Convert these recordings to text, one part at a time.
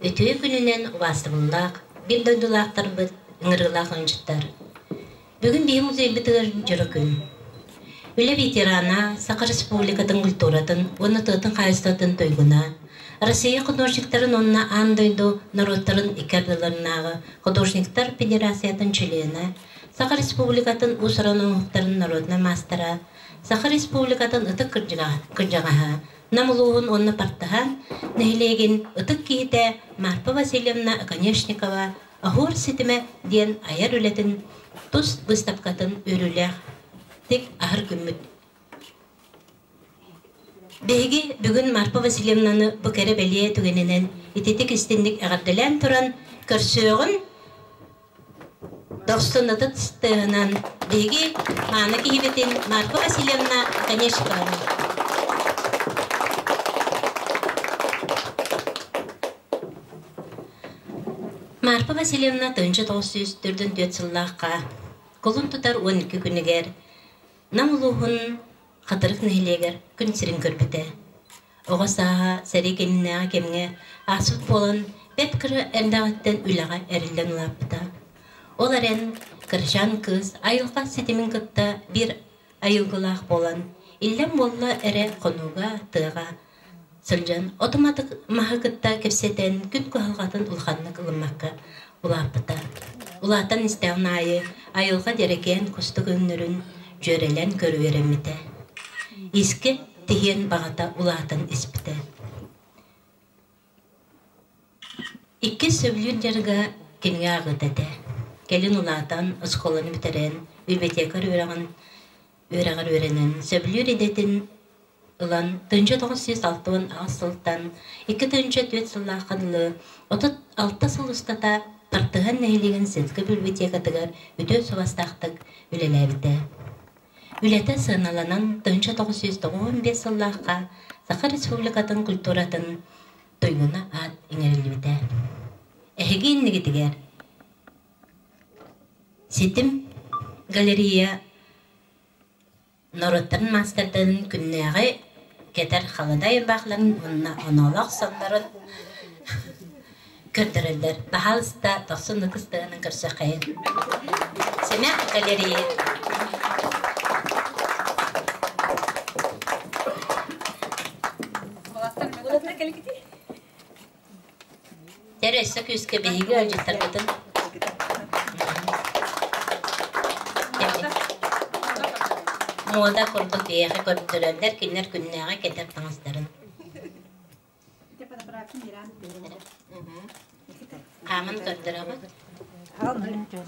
Үтүө күнүнэн убаастабыллаах, биир дойдулаахтарбыт, ыҥырыылаах ыалдьыттар! Бүгүн биһи музейбытыгар дьоро күн. Үлэ ветерана, Саха Республикатын культуратын уонна тыатын хаһаайыстыбатын туйгуна, Россия художниктарын уонна аан дойду норуоттарын икки ардыларынааҕы художниктар федерациятын чилиэнэ, Саха Республикатын уус-уран оҥоһуктарын народнай маастара, Саха Республикатын ытык кырдьаҕаһа, Нам улууһун уонна Партаһан нэһилиэгин ытык киһитэ Марфа Васильевна Оконешникова «Оһуор ситимэ» диэн айар үлэтин тус быыстапкатын үөрүүлээхтик аһар күммүт. Биһиги бүгүн Марфа Васильевнаны бу кэрэ-бэлиэ түгэнинэн ититик истинник эҕэрдэлээн туран көрсүөҕүн Дохсун ытыт тыаһынан биһиги мааны киһибитин Марфа Васильевна Оконешникованы. Марфа Васильевна 1944 сыллаахха кулун тутар 12 күнүгэр Нам улууһун Хатырык нэһилиэгэр күн сирин көрбүтэ. Оҕо сааһа сэрии кэннинээҕи кэмҥэ ааспыт буолан, бэрт кыра эрдэҕиттэн үлэҕэ эриллэн улааппыта. Ол эрэн, кырачаан кыыс айылҕа ситимин кытта биир айылгылаах буолан, иллэҥ буолла эрэ хонууга, тыаҕа сылдьан оту-маты маһы кытта кэпсэтэн күн кыһалҕатын улаханнык ылыммакка улааппыта. Улаатан истэҕин аайы айылҕа дьэрэкээн кустук өҥнөрүн дьүөрэлээн көрүөрэммитэ. Искэ тиһиэн баҕата улаатан испитэ. Иккис сөбүлүүр дьарыга кинигэ ааҕыыта этэ. Кэлин улаатан, оскуоланы бүтэрэн, библиотекарь үөрэҕин үөрэҕэр үөрэнэн, сөбүлүүр идэтин ылан 1968 сылтан 2004 сыллаахха дылы 36 сыл устата Тартыһан нэһилиэгин сельскэй библиотекатыгар үтүө суобастаахтык үлэлээбитэ. Үлэтэ сыаналанан 1995 сыллаахха Саха Республикатын культуратын туйгуна аат иҥэриллибитэ. Эһиги иннигитигэр Ситим галерея норуоттарын маастардарын күннээҕи кэтэр халадаай ырбаахыларын уонна оноолоох соннорун көрдөрөллөр. Баһаалыста, дохсун ытыс тыаһынан көрсүөххэйин. Сэмэх галерея. Дьэ, өссө күүскэ биһиги ыалдьыттарбытын муода курдук биһиэхэ көрдөрөллөр, кинилэр күннээҕи кэтэр таҥастарын. Хааман көрдөрөҕүт. Холбоно сылдьар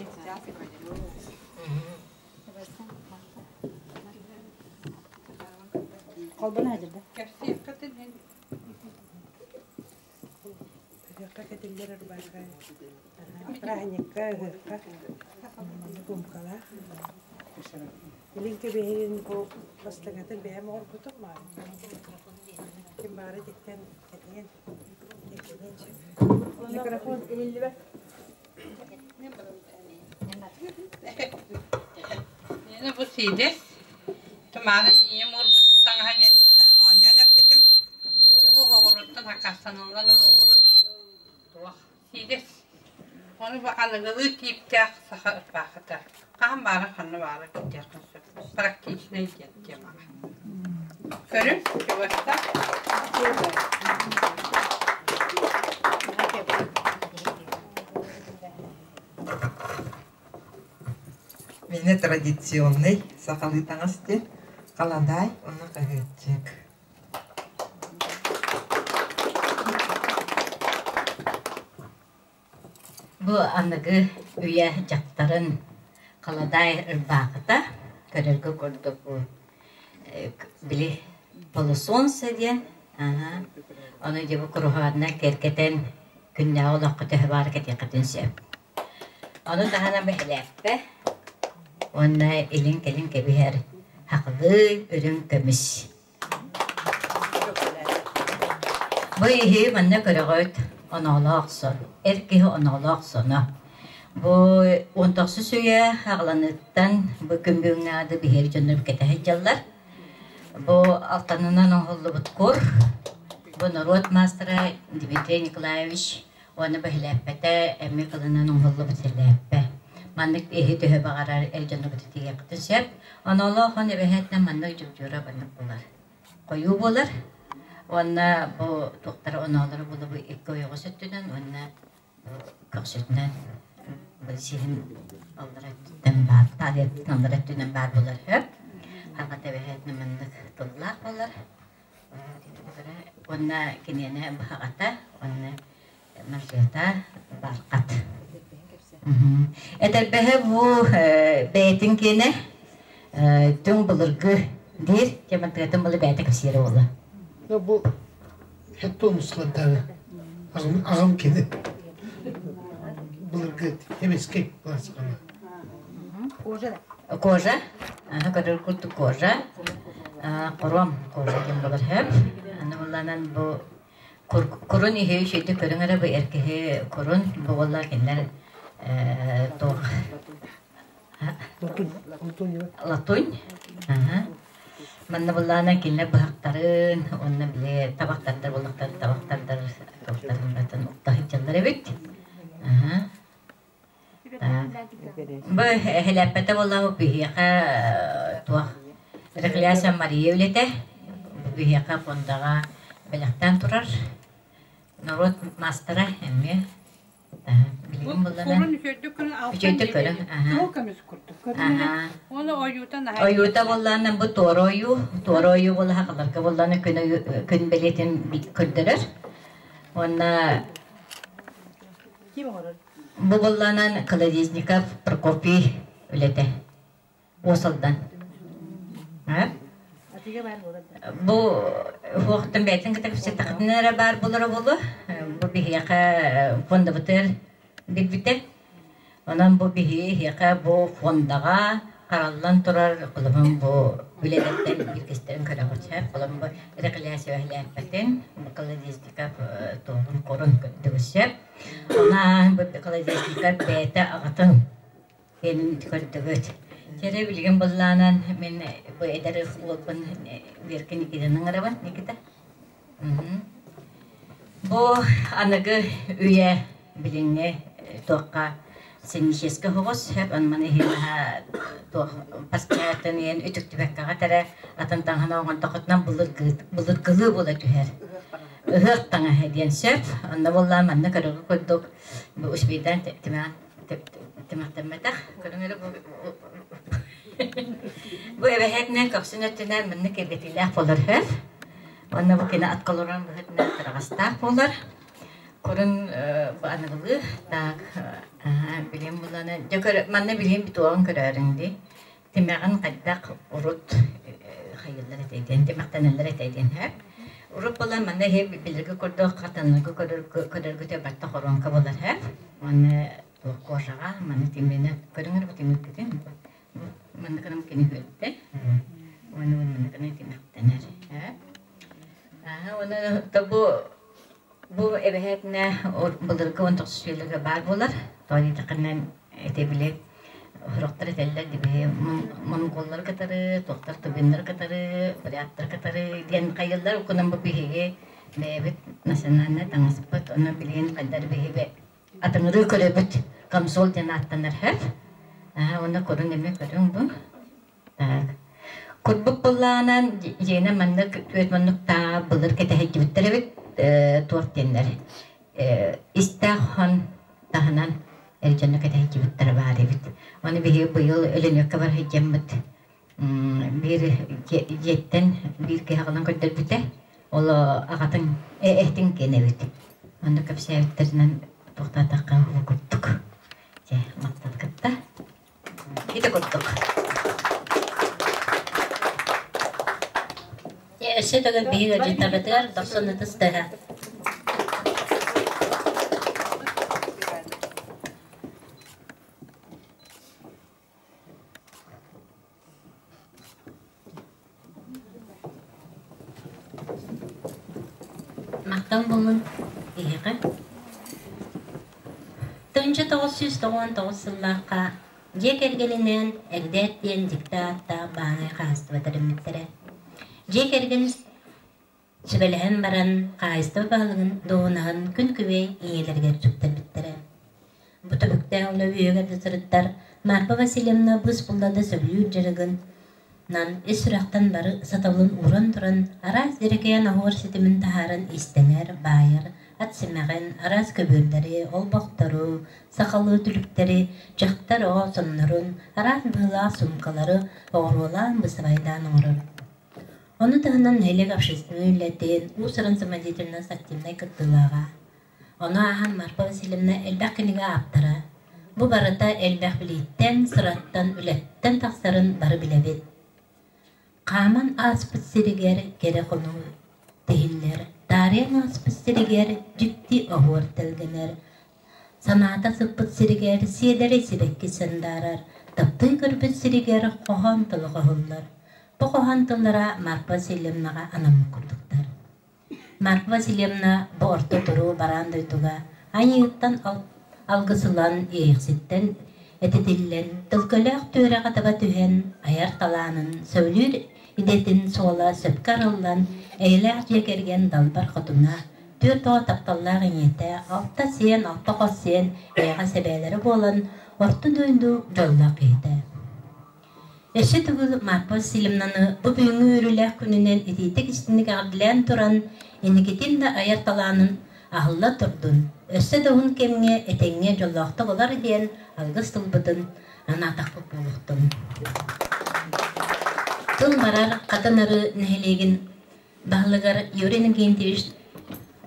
да? Ыһыахха кэтиллэр ырбаахы праздникка ыһыахха кумкалаах. Илин кэбиһэрин бу бастакытын бэйэм оҥорбутум ким баара ититтэн кэтиэн кэтиэн сөп. Микрофон иһиллибэт. Миэнэ бу сиидэс. Тумаанын ийэм уурбут таҥаһа диэн оонньоон эппитим. Бу оҕуруоттан хакаастаныллан ылыллыбыт туох сиидэс. Ону бу аныгылыы тииптээх саха ырбаахыта. Хаһан баара ханна баара кэтиэххин сөп. Практичный диэн темаҕа. Көрүҥ, чугаста. Миэнэ традиционный сахалыы таҥас диэн халадаай уонна хаһыаччык. Бу аныгы үйэ дьахтарын халадаай ырбаахыта көрөргө курдук бу били полусолнце диэн ону дьэ бу куруһаанна киэргэтэн күннээҕи олоххо төһө баар кэтиэххитин сөп. Ону таһынан бэһилээппэ уонна илин-кэлин кэбиһэр хахылыы үрүҥ көмүс. Бу иһи манна көрөҕүт оноолоох сон, эр киһи оноолоох соно. Бу он тохсус үйэ аҕаланыыттан бу күн бүгүҥҥэ аады биһиги дьоннор кэтэ сылдьаллар. Бу алтанынан оҥоһуллубут кур, бу норуот маастара Дмитрий Николаевич. Уонна бу сэлээппэтэ эмиэ кылынан оҥоһуллубут сэлээппэ. Маннык иһи төһө баҕарар эр дьоннорбутун тиийиэххитин сөп. Оноолоохон эбэһээтинэн маннык дьугдьуура маннык буолар. Хойуу буолар. Уонна бу туохтара оноолоро булабы икки ойоҕос өттүнэн уонна көхсүтүнэн сиһин аллара өттүттэн баар, таалиятын аллара өттүнэн баар буолар сөп. Хаҕа тэбэһээтинэн маннык тыллаах буолар. Уонна киниэнэ быһаҕата уонна маржета бархат. Этэрбэһэ бу бэйэтин киэнэ түҥ былыргы диир тематикатын былы бэйэтэ кэпсиэрэ буолла. Бу хеттон ускладдары аҕам кини былыргы немецкий классиканы. Кожа. Кожа. Аха көрөр курдук кожа. Хором кожа диэн болар хөп. Аны булланан бу курун иһи үчүйдүк көрүҥ эрэ бу эр киһи курун бу буолла кинилэр туох латунь. Манна буллаана кинилэр быһахтарын уонна били табахтардар буоллахтар табахтардар туохтарын батын укта сылдьаллар эбит. Бу эһэлээппэтэ буолла биһиэхэ туох Рекляса Мария үлэтэ биһиэхэ фондаҕа бэлэхтээн турар. Норуот маастара эмиэ билигин буллана үчүгэйдик көрүҥ ойуута буоллаана бу туора ойуу туора ойуу буолла сахаларга буоллаана күн күн бэлиэтин көрдөрөр уонна бу буоллаанан Колодезников Прокопий үлэтэ Уосалдан. Бу уһуохтан бэйэтин кытта кэпсэттэххитинэ эрэ баар буолара буолуо. Бу биһиэхэ фондабытыгар билбитэ. Онон бу биһиэхэ бу фондаҕа хараллан турар холобун бу үлэлэртэн бииргэстэрин көрөҕүт сөп. Холобун бу рекреация үлэлээппэтин, бу колодезников туоһун корун көрдүгүт сөп. Онон бу колодезников бэйэтэ аҕатын Кэлин көрдүбүт. Чэрэ билигин быллаанан мин бу эдэр уолбун Верка Никитаны ыҥырабын, Никита. Бу аныгы үйэ билиҥҥи туохха сценическэй оһоҕос сөп онман иһин туох паспортын иһин үтүктүбэккэҕэ тэрэ атын таҥаһын оҥордоххутунан былыргылыы буола түһэр. Ыһыах таҥаһа диэн сөп. Онно буоллаан манна көрөргө курдук бу успейдаан тимэҕин Тимэхтэммэтэх көрүҥ бу бу эбэһээтинэн көхсүн өттүнэн маннык киргэтиилээх буолар үһү. Уонна бу кини отколорон быһыытынан кыраҕастаах буолар. Курун бу аныгылыы так билим буланы дьэ көр манна билим битуоҕун көрөөрүҥ дии. Тимэҕин хайдах урут хайыллар этэй диэн тимэхтэнэллэр этэй диэн сөп. Урут буолан манна иһи билэргэ курдук хатанарга көрөргүтэ барта хоруоҥка буолар сөп. Уонна туох кожаҕа манна тимиринэ көрүҥэр бу тимиргитин манна кынам кини үөрдэ. Уонна манна кына тимэхтэнэр сөп. Уонна бу бу эбэһээтинэ былыргы 19 үйэлэргэ баар буолар. Тоҕо диэтэххинэ ити били сорохтор этэллэр дибиһи монголлары кытары, туохтар тувиннары кытары, буряттары кытары диэн хайыллар. Укунан бу биһиги бэйэбит национальнай таҥаспыт, онон билигин хайдар биһиги атыҥырыы көрөбүт камзол диэн ааттанар сөп. Уонна көрүҥ эмиэ көрүҥ бу. Так. Курбук былаанан дьиэнэ маннык түөрт муннуктааҕа былыр кэтэһэйдибиттэр эбит туох диэннэр истээх хон таһынан эр дьону кэтэһэйдибиттэрэ баар эбит. Ону биһиги быйыл Өлөнүөккэ бар сылдьаммыт биир дьиэттэн биир киһи аҕалан көрдөрбүтэ. Ол аҕатын эһэтин киэнэ эбит. Онно кэпсээбиттэринэн туохтаатахха уу курдук. Дьэ, махтал кытта. Ити курдук. Өссө төгүл биһиги ыалдьыттарбытыгар дохсун ытыс тыаһа. Махтал буоллун киһиэхэ. 1999 сыллаахха дьиэ кэргэнинээн Эгдээт диэн дьикти ааттаах бааһынай хаһаайыстыба тэриммиттэрэ. Дьиэ кэргэн Сүбэлэһэн баран, хаһаайыстыба баһылыгын дуоһунаһын күн күбэй ийэлэригэр сүктэрбиттэрэ. Бу түбүктээх үлэ үөһүгэр да сырыттар, Марфа Васильевна быыс булла да сөбүлүүр дьарыгын нан ис сүрэхтэн бары сатабылын ууран туран, араас дьэрэкээн оһуор ситимин таһааран иистэнэр, баайар, ат симэҕин, араас көбүөрдэри, олбохтору, сахалыы түлүктэри, дьахтар оҕо соннорун, араас быһыылаах суумкалары оҕуруолаан, бысыбайдаан оҥорор. Ону таһынан нэһилиэк общественнай үлэтин, уус-уран самодеятельность активнай кыттыылааҕа. Ону ааһан Марфа Васильевна элбэх кинигэ ааптара. Бу барыта элбэх билииттэн, сыраттан, үлэттэн тахсарын бары билэбит. Хааман ааспыт сиригэр кэрэ хонуу тиһиллэр, таарыйан ааспыт сиригэр дьикти оһуор тэлгэнэр, санаата сыппыт сиригэр сиэдэрэй сибэкки сандаарар, таптыы көрбүт сиригэр хоһоон тыла хоһуллар. Бу хоһоон тыллара Марфа Васильевнаҕа анаммыт курдуктар. Марфа Васильевна бу орто туруу бараан дойдуга айыыттан алгысылан, иэйэхситтэн этитиллэн, төлкөлөөх түөрэҕэ таба түһэн, айар талаанын, сөбүлүүр идэтин суола сөпкө арыллан, эйэлээх дьиэ кэргэн далбар хотуна, түөрт оҕо тапталлаах ийэтэ, алта сиэн, алта хос сиэн эйэҕэс эбээлэрэ буолан, орто дойду дьоллоох киһитэ. Өссө төгүл Марфа Васильевнаны бу бүгүҥҥү үөрүүлээх күнүнэн итиитик-истиҥник эҕэрдэлээн туран, инникитин да айар талаанын аһылла турдун, өссө да уһун кэмҥэ этэҥҥэ дьоллоохтук олор диэн алгыс тылбытын анаатахпыт буолуохтун. Тыл барар Хатан Арыы нэһилиэгин баһылыгар Юрий Иннокентьевич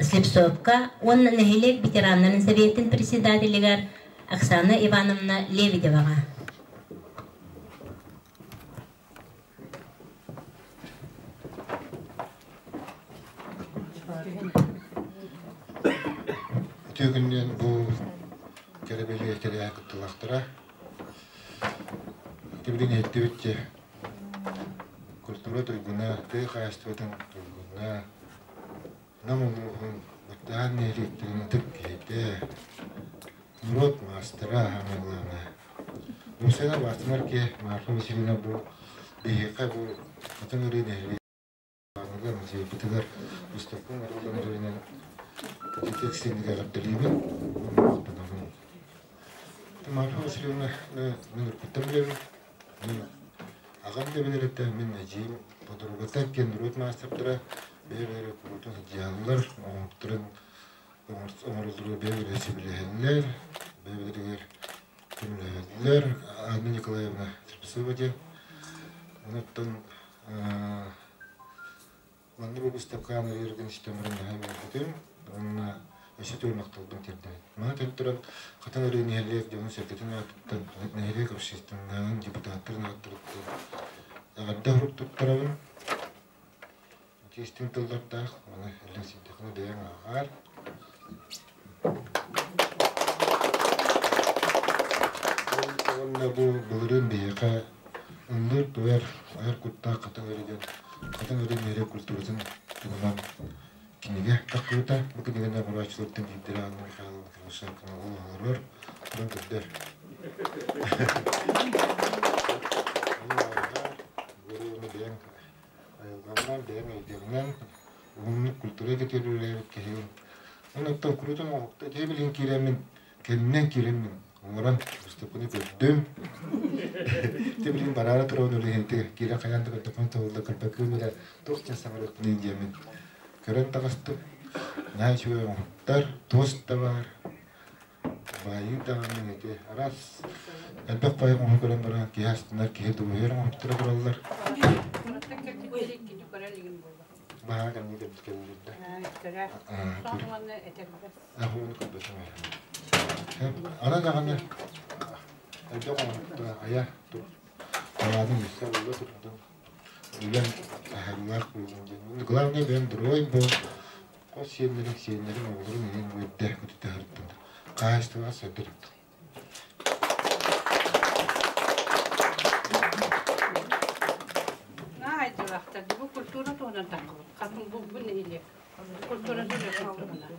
Слепцовка уонна нэһилиэк ветераннарын сэбиэтин председателигэр Оксана Ивановна Лебедеваҕа. Үтүө күнүнэн бу кэрэ бэлиэ тэрээһин кыттыылаахтара. Ити билигин иһиттибит дии Культура туйгуна, тыа хаһаайыстыбатын туйгуна, Нам улууһун Бырдаан нэһилиэктэрин ытык киһитэ, норуот маастара аныылаана. Мусена Баатымар киһи Марфа Васильевна бу биһиэхэ бу Хатыҥ Арыы нэһилиэгэр музейбытыгар выставка оҥоруллан эрэринэн ити текстинигэ эҕэрдэлиибин уонна махтанабын. Марфа Васильевна мин уруккуттан билэбин. Мин аҕам да билэр этэ, мин эдьиийим подругата иккиэн норуот маастардара бэйэ-бэйэлэрэ куруутун сылдьыһаллар, оҥоһуктарын оҥороллоругар бэйэ-бэйэлэрэ сөбүлэһэллэр, бэйэ-бэйэлэригэр көмөлөһөллөр. Анна Николаевна Слепцова диэн. Онуттан Манна бу быыстапкаҕа ыйыргын истэн баран наһаа үөрбүтүм уонна өссө төгүл махталбын тиэрдэбин. Маны этэн туран, Хатан Арыы нэһилиэк дьонун-сэргэтин аатыттан, нэһилиэк общественноһын, депутаттарын ааттарыттан эҕэрдэ сурук туттарабын. Ити истиҥ тыллардаах, маны иллэҥсийдэххинэ бэйэҥ ааҕаар. Уонна бу былырыын биһиэхэ ыллыыр-туойар айар куттаах Хатыҥ Арыы диэн Хатыҥ Арыы нэһилиэк культуратын туһунан кинигэ тахсыбыта. Бу кинигэни оҥорооччулартан биирдэрэ Анна Михайловна Кривошапкина олорор, туран көрдөр. Ону бэйэҥ айылҕаҕынан, бэйэҥ эйгэҕинэн уһуннук культура эйгэтигэр үлэлээбит киһигин. Онон курутун оҥоһукта дьэ билигин киирэммин, кэннинэн киирэммин оҥорон выставканы көрдүм. Дьэ билигин бараары турабын үлэһити киирэн хайаан да көрдөхпүнэ табылла көрбөккүн эрэ туох диэн саҥарыахпыный диэммин көрөн таҕыстым. Наһаа үчүгэй оҥоһуктар, туос да баар, баайыы даҕаны ити араас элбэх баайы оҥоһук көрөн баран киһи астынар, киһи дуоһуйар оҥоһуктара тураллар. Баһаа кэмҥэ кэлбит кэллирдэ. Ахуону көрбөтүм Ана даҕаны элбэх оҥоһукта айа тур талаанын өссө арылла турдун үлэм таһаарыылаах буоллун диэн. Главное бэйэм дорой буол хос сиэннэрим сиэннэрим оҕолорум иһин үөрдэ көтүтэ сырыттым. Хаһаайыстыбаҕа сайдар Наайдылаахтар бу культура туһунан таххыбыт. Хатын бу бу нэһилиэк. Культура туһунан.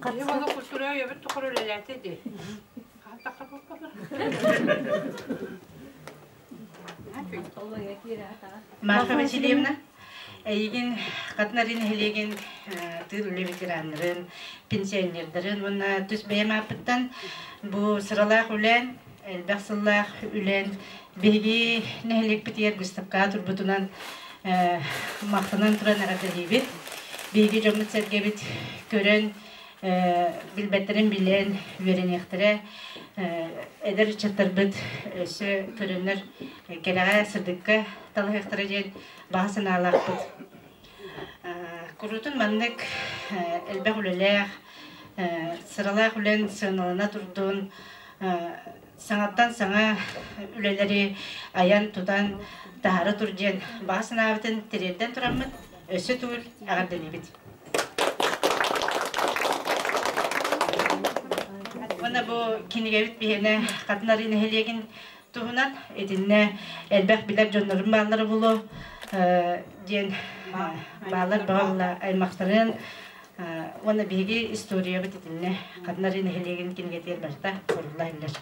Киһи буола культура өйөбүт тухары үлэлээтэ дии. Хаһан таххабыппын. Марфа Васильевна, Эйигин Хатын нэһилиэгин тыыл үлэ ветераннарын, пенсионердарын уонна тус бэйэм ааппыттан бу сыралаах үлэн, элбэх сыллаах үлэн биһиги нэһилиэкпитигэр выставкаҕа турбутунан махтанан туран эҕэрдэлиибит. Биһиги дьоммут-сэргэбит көрөн билбэттэрин билэн үөрэниэхтэрэ. Эдэр ыччаттарбыт өссө көрөннөр кэрэҕэ, сырдыкка талаһыахтара диэн баҕа санаалаахпыт. Куруутун маннык элбэх үлэлээх, сыралаах үлэн сыаналана турдун, саҥаттан саҥа үлэлэри айан-тутан таһаара тур диэн баҕа санаабытын тириэрдэн тураммыт, өссө төгүл эҕэрдэлиибит. Уонна бу кинигэбит биһиэнэ Хатын Арыы нэһилиэгин туһунан итиннэ элбэх билэр дьоннорум бааллара буолуо диэн бааллар баҕалла аймахтарын уонна биһиги историябыт итиннэ Хатын Арыы нэһилиэгин кинигэтигэр барыта сурулла иһиллэр.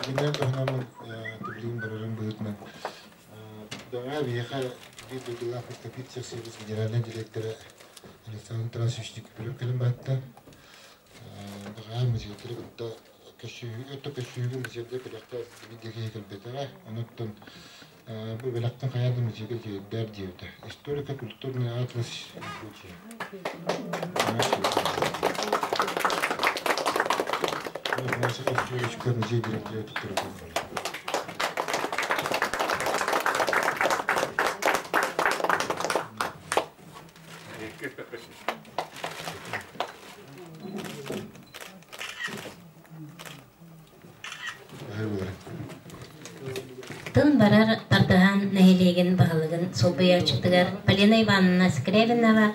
Кинилэр туһунан билигин барарын быһыытынан Даҕа биһиэхэ биир дойдулаах Капитсев сервис генеральнай директора Александр Тарасович Никифоров кэлэн барта. Даҕа музейдары кытта көссүүгү өттө көссүүгү музейга кэлэхтэ биир киһи кэлбэтэҕэ. Онуттан бу бэлэхтэн хайаан да музейга тиэрдээр диэбитэ. Историко-культурный атлас Якутии. Афанасий Костюевичка музей директора туттарар Тын барар Тардыһан нэһилиэгин баһылыгын солбуйааччытыгар Полина Ивановна Скрябинова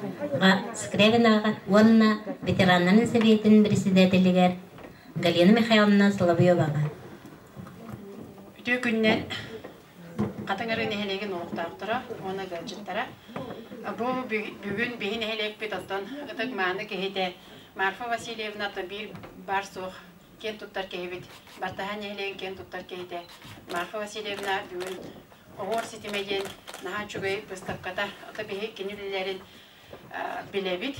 Скрябинаҕа уонна ветераннарын сэбиэтин председателигэр Галина Михайловна Соловьеваҕа. Үтүө күннэн Хатыҥ Арыы нэһилиэгин олохтоохторо уонна ыалдьыттара. Бу бүгүн биһи нэһилиэкпит оттон ытык-мааны киһитэ Марфа Васильевна биир баар-суох киэн туттар киһибит, Бартаһа нэһилиэгин киэн туттар киһитэ Марфа Васильевна бүгүн Оһуор ситимэ диэн наһаа үчүгэй быыстапката. Ото биһи кини үлэлэрин билэбит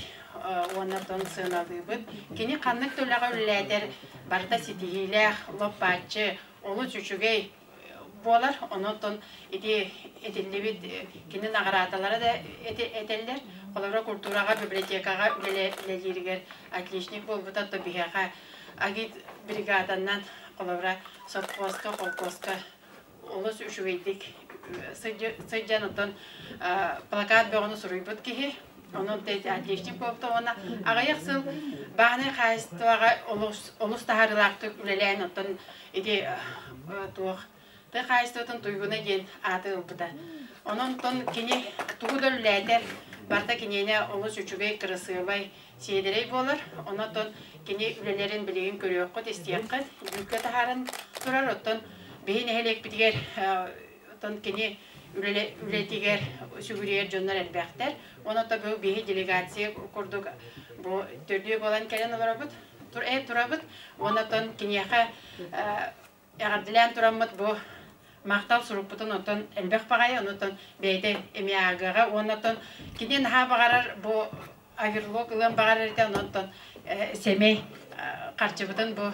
уонна оттон сыаналыыбыт. Кини ханнык да үлэҕэ үлэлээтэр барыта ситиһиилээх, лоп-бааччы, олус үчүгэй буолар. Онон ити этиллибит кини наҕараадалара да этэллэр. Холобура, культураҕа, библиотекаҕа үлэлииригэр отличник буолбута, то биһиэхэ агит бригаданан холобура совхозка, холкуоска олус үчүгэйдик сылдьан оттон плакат бөҕөнү суруйбут киһи. Онон отличник буолбута уонна аҕыйах сыл бааһынай хаһаайыстыбаҕа олус таһаарыылаахтык үлэлээн оттон ити туох тыа хаһаайыстыбатын туйгуна диэн ааты ылбыта. Онон кини тугу да үлэлээтэр барыта киниэнэ олус үчүгэй, кырасыабай, сиэдэрэй буолар. Онон кини үлэлэрин билигин көрүөххүт, истиэххит, дьүүлгэ таһааран турар. Оттон биһи нэһилиэкпитигэр оттон кини үлэтигэр сүгүрүйэр дьоннор элбэхтэр. Онон бу биһи делегация курдук бу төрдүө буолан кэлэн олоробут, турабыт. Онон киниэхэ эҕэрдэлээн тураммыт бу махтал сурукпутун оттон элбэх баҕайы, онон бэйэтэ эмиэ ааҕыаҕа. Уонна оттон кини наһаа баҕарар бу аверлог ылыан баҕарар этэ, онон сэмэй харчыбытын бу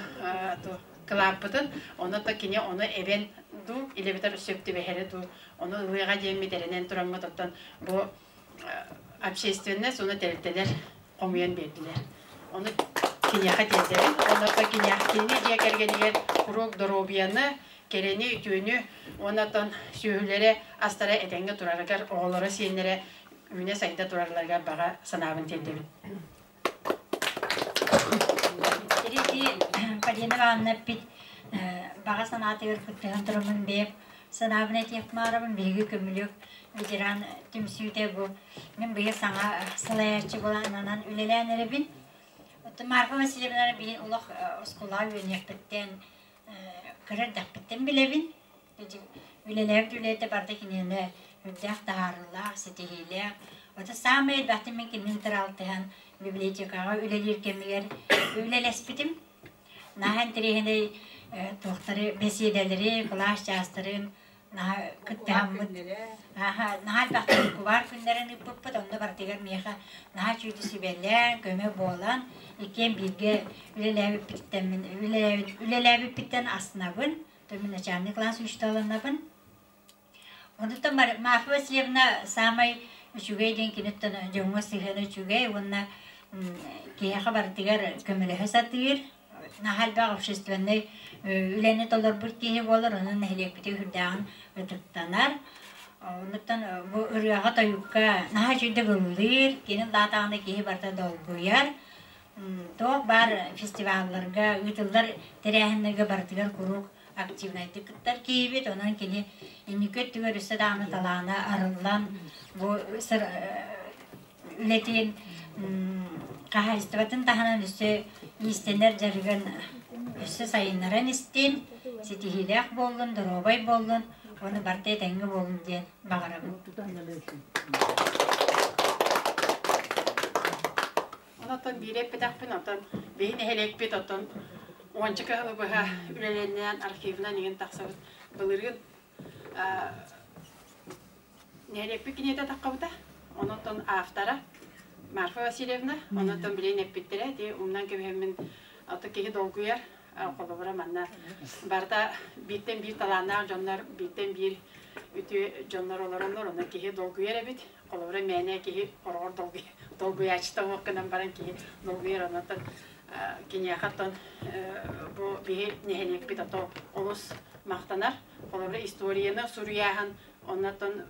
кылааппытын, ону то кини ону эбэн дуу, илэбитэр сөп түбэһэрэ дуу, ону ылыаҕа диэммит эрэнэн тураммыт оттон бу общественность уонна тэрилтэлэр хомуйан биэрдилэр. Ону киниэхэ тиэрдэбин. Онно кинини дьиэ кэргэнигэр куруук доруобуйаны, кэрэни, үтүөнү уонна оттон сүөһүлэрэ, астара этэҥҥэ турарыгар, оҕолоро, сиэннэрэ үүнэ-сайда турарларыгар баҕа санаабын тиэрдэбин. Ити Полина Ивановна эппит баҕа санаатыгар кыттыһан тураммын бэйэм санаабын этиэх баарабын биһиги көмүлүөк ветеран түмсүүтэ бу мин быйыл саҥа салайааччы буолан үлэлээн эрэбин. Оттон Марфа Васильевнаны билин олох оскуолаҕа үөрэниэхпиттэн кыра эрдэхпиттэн билэбин. Үлэлээбит үлэтэ барыта киниэнэ үрдээх таһаарыылаах, ситиһиилээх. Ото саамай элбэхтик мин кинини алтыһан библиотекаҕа үлэлиир кэмигэр үлэлэспитим. Наһаа интэриэһинэй туохтары, бэсиэдэлэри, кылаас чаастарын Наһаа кыттыһаммыт. Наһаа элбэхтик кубаар күннэрин ыыппыппыт, онно барытыгар миэхэ наһаа үчүгэй сүбэлээн, көмө буолан, иккиэн бииргэ үлэлээбиппиттэн мин үлэлээбиппиттэн астынабын. То мин начальный класс учууталанабын. Онтон Марфа Васильевна саамай үчүгэй диэн киниттэн дьоҥҥо сыһыана үчүгэй уонна киһиэхэ барытыгар көмөлөһө сатыыр. Наһаа элбэх общественнай үлэни толорбут киһи буолар, онон нэһилиэкпитигэр сүрдээҕин ытыктанар. Оннуктан бу ырыаҕа-тойукка наһаа үчүгэйдик ыллыыр, кини ыллаатаҕына киһи барыта долгуйар. Туох баар фестивалларга, ыытыллар тэрээһиннэргэ барытыгар куруук активнайдык кыттар киһибит. Онон кини инники өттүгэр өссө даҕаны талаана арыллан бу үлэтин хаһаайыстыбатын таһынан өссө иистэнэр дьарыгын өссө сайыннаран истин, ситиһиилээх буоллун, доруобай буоллун, уонна барыта этэҥҥэ буоллун диэн баҕарабын. Онтон биири эппэтэхпин, оттон биһи нэһилиэкпит оттон уонча кыһылы быһа үлэлэннээн архивынан иҥин тахсабыт. Былырыын нэһилиэкпит киниэтэ таххабыта. Онон автора Марфа Васильевна, онон билин эппиттэрэ, ити умнан кэбиһэммин ото киһи долгуйар, холобура манна барыта бииртэн биир талааннаах дьоннор, бииртэн биир үтүө дьоннор олороннор, онон киһи долгуйар эбит. Холобура мээнэ киһи хороҕор долгуйааччыта суох гынан баран киһи долгуйар онон киниэхэ оттон бу биһи нэһилиэкпит ото олус махтанар. Холобура историяны суруйааһын оннотон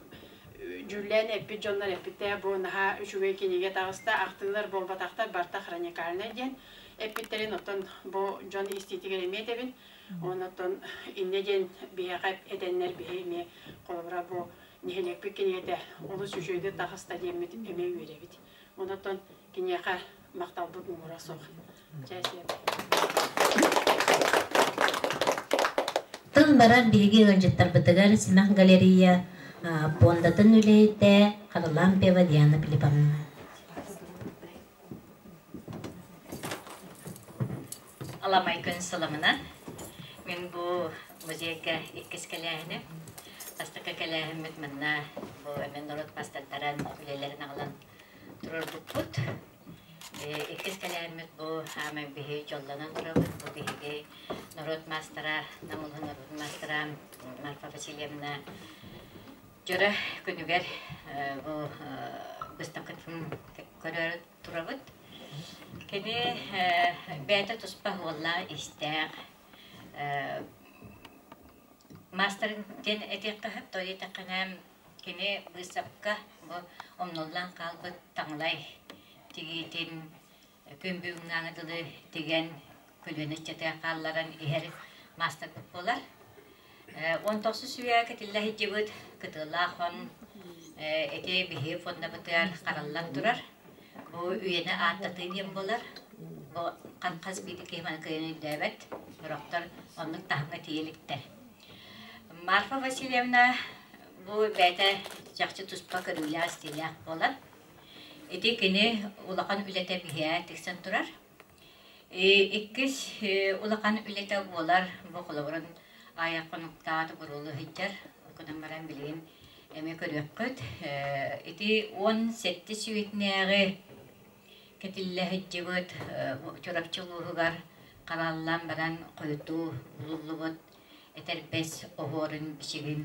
дьүүллээн эппит дьоннор эппиттээ бу наһаа үчүгэй кинигэ таҕыста ахтыылар буолбатахтар барта хроникальнай диэн эппиттэрин оттон бу дьон истиитигэр эмиэ этэбин. Оннотон иннэ диэн биһиэхэ этэннэр биһи эмиэ холобура бу нэһилиэкпит кинигэтэ олус үчүгэйдик таҕыста диэммит эмиэ үөрэбит. Онон киниэхэ махталбыт муҥура суох. Тыл барар биһиги ыалдьыттарбытыгар Симэх галерея пуондатын үлэһитэ Харлампьева Диана Филипповна. Аламай күн сыламынан мин бу музейга иккис кэлээһиним. Бастакы кэлээһиммит манна бу эмэн норуот маастардарын үлэлэрин аҕалан турарбыппыт. Иккис кэлээһиммит бу хаамай биһи дьоллонон турабыт. Бу биһиги норуот маастара, Нам улууһун норуот маастара Марфа Васильевна дьоро күнүгэр бу быыстапкатын көрөр турабыт. Кини бэйэтэ туспа уоллаах-иистээх маастар диэн этиэххэ сөп, тоҕо диэтэххинэ кини быысапка бу умнуллан хаалбыт таҥалай тигиитин күн бүгүҥҥээҥи дылы тигэн көлүөнэ ыччатыгар хаалларан иһэр маастарбыт буолар. 19 үйэ кэтиллэ сылдьыбыт кытыылаах хон ити биһи фондабытыгар хараллан турар. Бу үйэни ааттатыы диэн буолар. Бу хас биирдии киһи маны кыайан өйдөөбөт. Сорохтор оннук таһымҥа тиийэ иликтэр. Марфа Васильевна бу бэйэтэ чахчы туспа көрүүлээх-истиилээх буолан, ити кини улахан үлэтэ биһиэхэ тиксэн турар. Иккис улахан үлэтэ буолар бу холобурун аайа хонуктаат буруолу сылдьар. Гынан баран билигин эмиэ көрүөххүт. Ити 17 сүүтүнээҕи кэтиллэ сылдьыбыт Чурапчы улууһугар хараллан баран хойутуу булуллубут этэрбэс оһуорун бичигин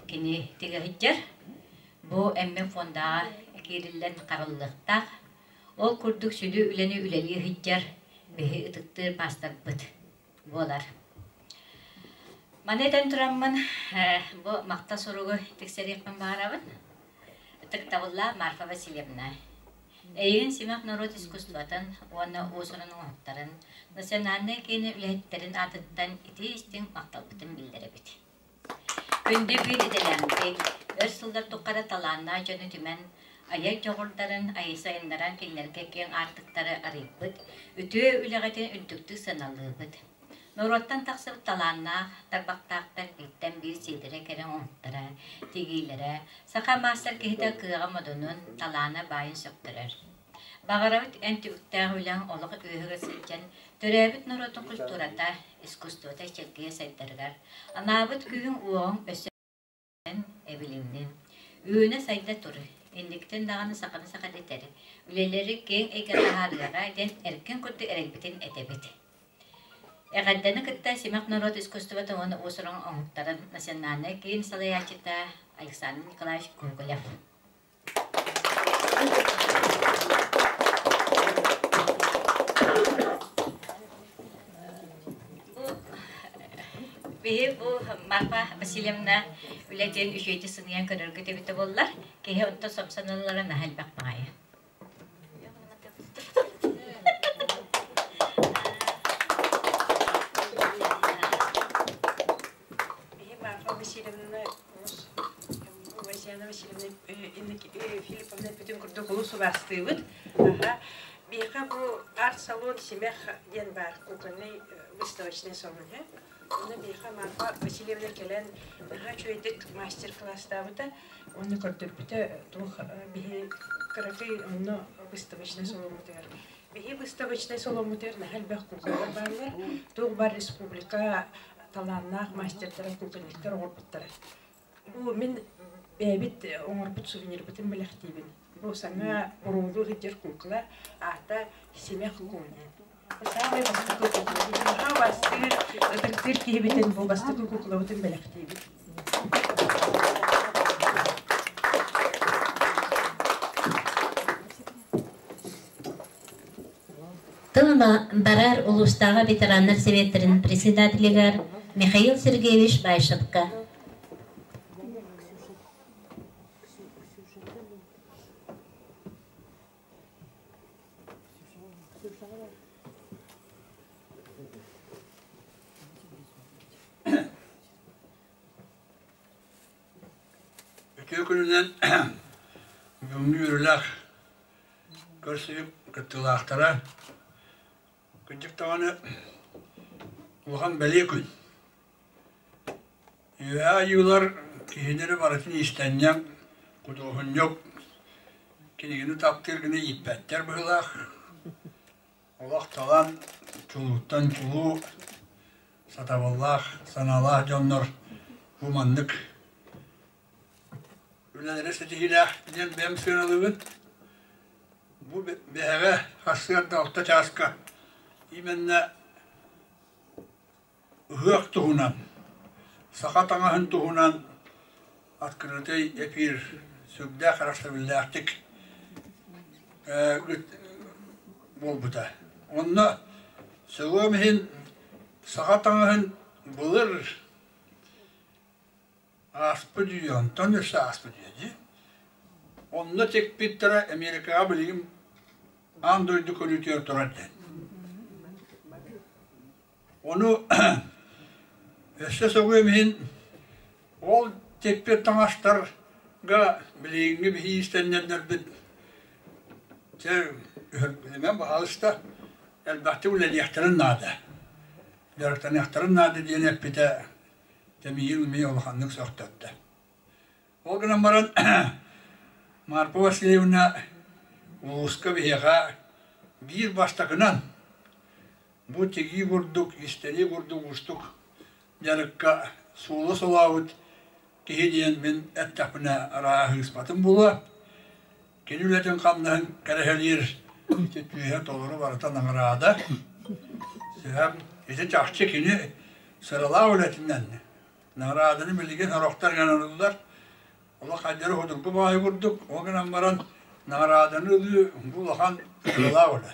кини тигэ сылдьар. Бу эммэ фондаҕа киириллэн хараллыахтаах. Ол курдук сүдү үлэни үлэлии сылдьар биһи ытыктыыр маастарбыт буолар. Маны этэн тураммын бу махта суругу тиксэриэхпин баҕарабын. Ытыктабыллаах Марфа Васильевна, эйигин Симэх норуот искусствотын уонна уус-уран оҥоһуктарын национальнай киинэ үлэһиттэрин аатыттан итии-истиҥ махталбытын биллэрэбит. Күндү биир идэлээхтик, өр сыллар тухары талааннаах дьону түмэн, айар дьоҕурдарын айысайыннаран кинилэргэ киэҥ аартыктары арыйбыт, үтүө үлэҕитин үрдүктүк сыаналыыбыт. Норуоттан тахсыбыт талааннаах тарбахтаахтар бииртэн биир сиэдэрэ кэрэ оҥоһуктара, тигиилэрэ, саха маастар киһитэ кыаҕа модунун, талаана баайын сөхтөрөр. Баҕарабыт эн түбүктээх үлэҥ олох үөһүгэр сылдьан, төрөөбүт норуотун культурата, искусствота чэлгийэ сайдарыгар, анаабыт күүһүҥ-уоҕуҥ өссө Эбилиннин. Үүнэ-сайда тур, инниктэн даҕаны саханы саха дэтэр, үлэлэри киэҥ эйгэ таһаарыаҕа диэн эркин курдук эрэлбитин этэбит. Эҕэрдэни кытта Симэх норуот искусствотын уонна уус-уран оҥоһуктарын национальнай киин салайааччыта Александр Николаевич Гоголев. Биһи бу Марфа Васильевна үлэтин үчүгэйдик сыныйан көрөргүт эбитэ буоллар, киһи онто сомсонуллара наһаа элбэх баҕайы. Биһи Марфа Васильевна Васяна Васильевна Филипповна бүтүн курдук олус убаастыыбыт. Биһиэхэ бу арт-салон Симэх диэн баар кукольный выставочный салон. Онно биһиэхэ Марфа Васильевна кэлэн наһаа үчүгэйдик мастер-класстаабыта. Онно көрдөрбүтэ туох биһи кыракый онно выставочный саломмутугар. Биһи выставочный саломмутугар наһаа элбэх куколар бааллар. Туох бар республика талааннаах мастердара кукольниктар оҥорбуттара. Бу мин бэйэбит оҥорбут сувенирбытын бэлэхтиибин. Бу саҥа уруулуу сылдьар кукла аата Симэх Куня. Саамай бастакы кукла. Наһаа бастыыр, ытыктыыр киһибитин бу бастакы куклабытын бэлэхтиибит. Тыл барар улуустааҕы ветераннар сэбиэттэрин председателигэр Михаил Сергеевич Баишевка. Үтүө күнүнэн бүгүҥҥү үөрүүлээх көрсүһүү кыттыылаахтара кырдьык даҕаны улахан бэлиэ күн. Үөһээ айыылар киһилэри барытын иистэнньэҥ, худуоһунньук, кинигэни таптыыр гына ииппэттэр быһыылаах. Олох талан, чулууттан чулуу, сатабыллаах, санаалаах дьоннор бу маннык үлэлэри ситиһиилээх диэн бэйэм сыаналыыбын. Бу бэһэҕэ сарсыарда алта чааска именно ыһыах туһунан, саха таҥаһын туһунан открытый эфир сүрдээх харахсабыллаахтык буолбута. Онно сөҕүөм иһин саха таҥаһын былыр ааспыт үйэ, онтон өссө ааспыт үйэ дии. Онно тикпиттэрэ Америкаҕа билигин аан дойду көрүүтүгэр турар диэн. Ону өссө сөҕүөм иһин ол тикпит таҥастарга билиҥҥи биһи иистэнньэннэрбит чэ билимэн баһаалыста элбэхтик үлэлиэхтэрин наада, дьарыктаныахтарын наада диэн эппитэ Тэмийин эмиэ улаханнык сөхтөрдө. Ол гынан баран Марфа Васильевна улууска биһиэхэ биир бастакынан бу тигии курдук, истэрии курдук уустук дьарыкка суолу солообут киһи диэн мин эттэхпинэ арааһыыспатым буолуо. Кини үлэтин-хамнаһын кэрэһэлиир ити түөһэ толору барыта наҕараада. Ити чахчы кини сыралаах үлэтинэн наҕарааданы билигин сорохтор гынан Олох хайдары судургу баайы курдук, ол гынан баран наҕарааданы ылыы бу улахан сыралаах үлэ.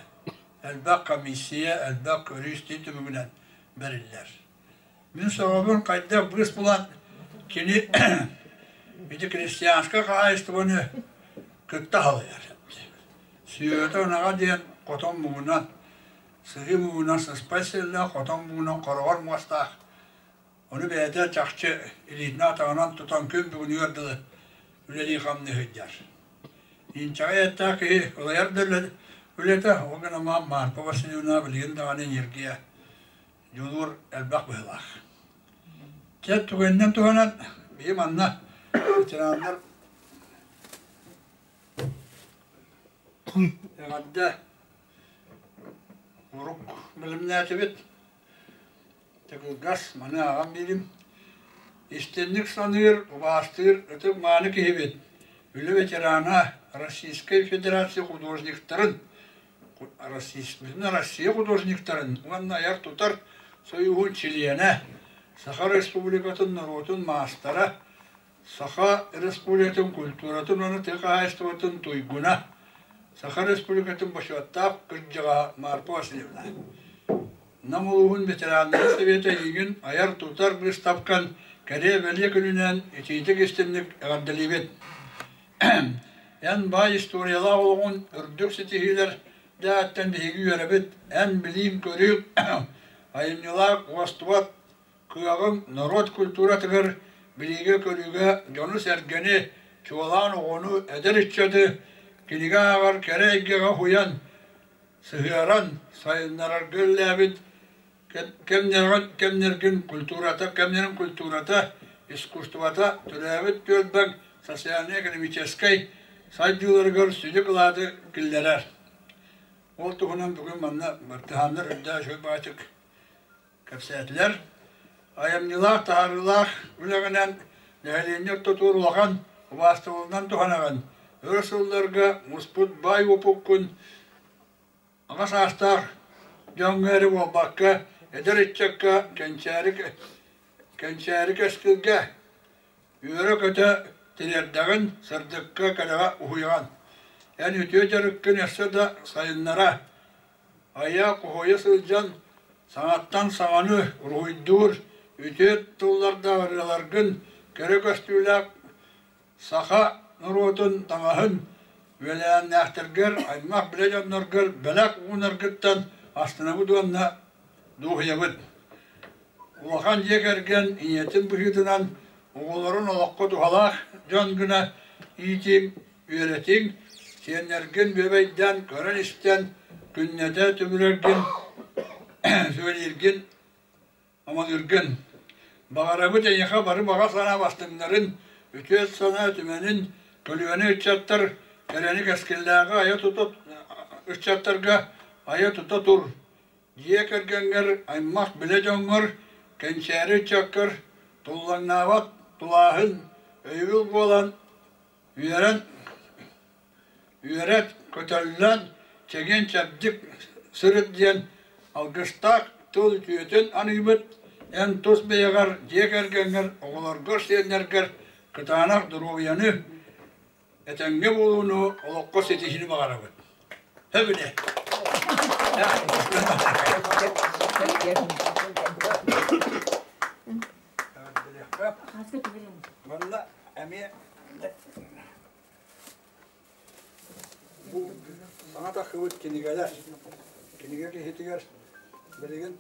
Элбэх комиссия, элбэх көрүү-истии түмүгүнэн бэриллэр. Мин сөҕөбүн хайдах быыс булан кини ити крестьянскай хаһаайыстыбаны кытта халыйар. Сүөтэ ынаҕа диэн хотон муҥунан, сыһыы муҥунан сыспай сиэллээх, хотон муҥунан хороҕор муостаах. Ону бэйэтэ чахчы илиитинэн-атаҕынан тутан күн бүгүнүгэр дылы үлэлии-хамныы сылдьар. Инчэҕэй эттээх киһи ылайар да үлэтэ, ол гынан Марфа Васильевна билигин даҕаны энергия дьулуур элбэх быһыылаах. Чэ, түгэнинэн туһанан, биһи манна ветераннар эҕэрдэ урук бэлэмнээтибит. Тыгылгас, маны ааҕан биэрим. Истинник саныыр, убаастыыр ытык-мааны киһибит, үлэ ветерана, Российскай Федерация художниктарын, Россия художниктарын уонна айар-тутар сойууһун чилиэнэ, Саха Республикатын норуотун маастара, Саха Республикатын культуратын уонна тыа хаһаайыстыбатын туйгуна, Саха Республикатын бочуоттаах кырдьаҕаһа Марфа Васильевна. Нам улууһун ветераннарын сэбиэтэ эйигин айар-тутар быыстапкан кэрэ-бэлиэ күнүнэн итиитик-истинник эҕэрдэлиибит. Эн баай историялаах олоҕун үрдүк ситиһиилэр дээттэн биһиги үөрэбит, эн билииҥ-көрүүҥ айымньылаах уостубат кыаҕыҥ норуот культуратыгар билиигэ-көрүүгэ дьону-сэргэни, чуолаан оҕону, эдэр ыччаты кинигэ ааҕар кэрэ эйгэҕэ уһуйан, сыһыаран сайыннарарга үлэлээбит кэмнэргин культурата, кэмнэрин культурата, искусствота төрөөбүт түөлбэҥ социальнай-экономическай сайдыыларыгар сүдү кылааты киллэрэр. Ол туһунан бүгүн манна бартыһааннар үрдээх үчүгэй баачык кэпсээтилэр. Айымньылаах, таһаарыылаах үлэҕинэн нэһилиэнньэ ортотугар улахан убаастабылынан туһанаҕын. Өр сылларга муспут баай уопуккун аҕа саастаах дьоҥҥо эрэ буолбакка, эдэр ыччакка кэнчээри, кэнчээри кэскилгэ үөрэ-көтө тириэрдэҕин, сырдыкка, кэрэҕэ уһуйаҕын. Эн үтүө дьарыккын өссө да сайыннара, Айа-хоһуйа сылдьан саҥаттан саҥаны уруһуйдуур, үтүө тыллардаах ырыаларгын кэрэ көстүүлээх саха норуотун таҥаһын үөлээннээхтэргэр, аймах-билэ дьонноргор бэлэх уунаргыттан астынабыт уонна дуоһуйабыт. Улахан дьиэ кэргэн ийэтин быһыытынан оҕолорун олоххо туһалаах дьон гына иитиҥ, үөрэтиҥ, сиэннэргин бүөбэйдээн көрөн-истэн, күннэтэ түбүрэргин, сүбэлииргин, амалыыргын. Баҕарабыт эйиэхэ бары баҕа санаа бастыҥнарын, үтүө санаа түмэнин, көлүөнэ ыччаттар кэрэни кэскиллээҕи айа тута ыччаттарга айа тута тур. Дьиэ кэргэҥҥэр, аймах-билэ дьоҥҥор, кэнчээри ыччаккар туллаҥнаабат тулааһын, өйөбүл буолан Үөрэн, үөрэт, көтөллөн, чэгиэн-чэбдик сырыт диэн алгыстаах тыл үтүөтүн аныыбыт, эн тус бэйэҕэр, дьиэ кэргэҥҥэр, оҕолоргор, сиэннэргэр кытаанах доруобуйаны, этэҥҥэ буолууну, олоххо ситиһиини баҕарабыт. Сөбүлэ. Манна эмиэ бу саҥа тахсыбыт кинигэлэр. Кинигэ киһитигэр билигин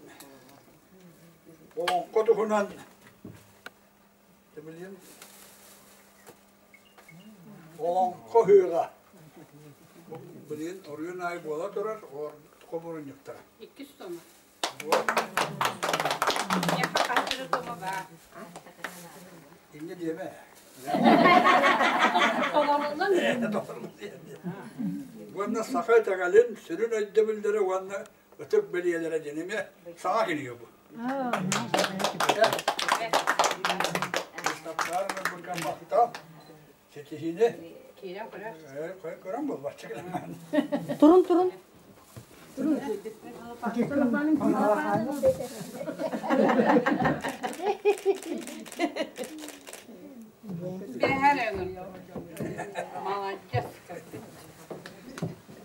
олоҥхо туһунан билигин олоҥхо ыһыаҕа билигин оройуон аайы буола турар хомуурунньуктара. Иккис тома. Инньэ диэмэ. Уонна саха итэҕэлин сүрүн өйдөбүллэрэ уонна ытык бэлиэлэрэ диэн эмиэ саҥа кинигэ бу. Махтал. Ситиһиини. Көрөн буолбаччы. Турун турун.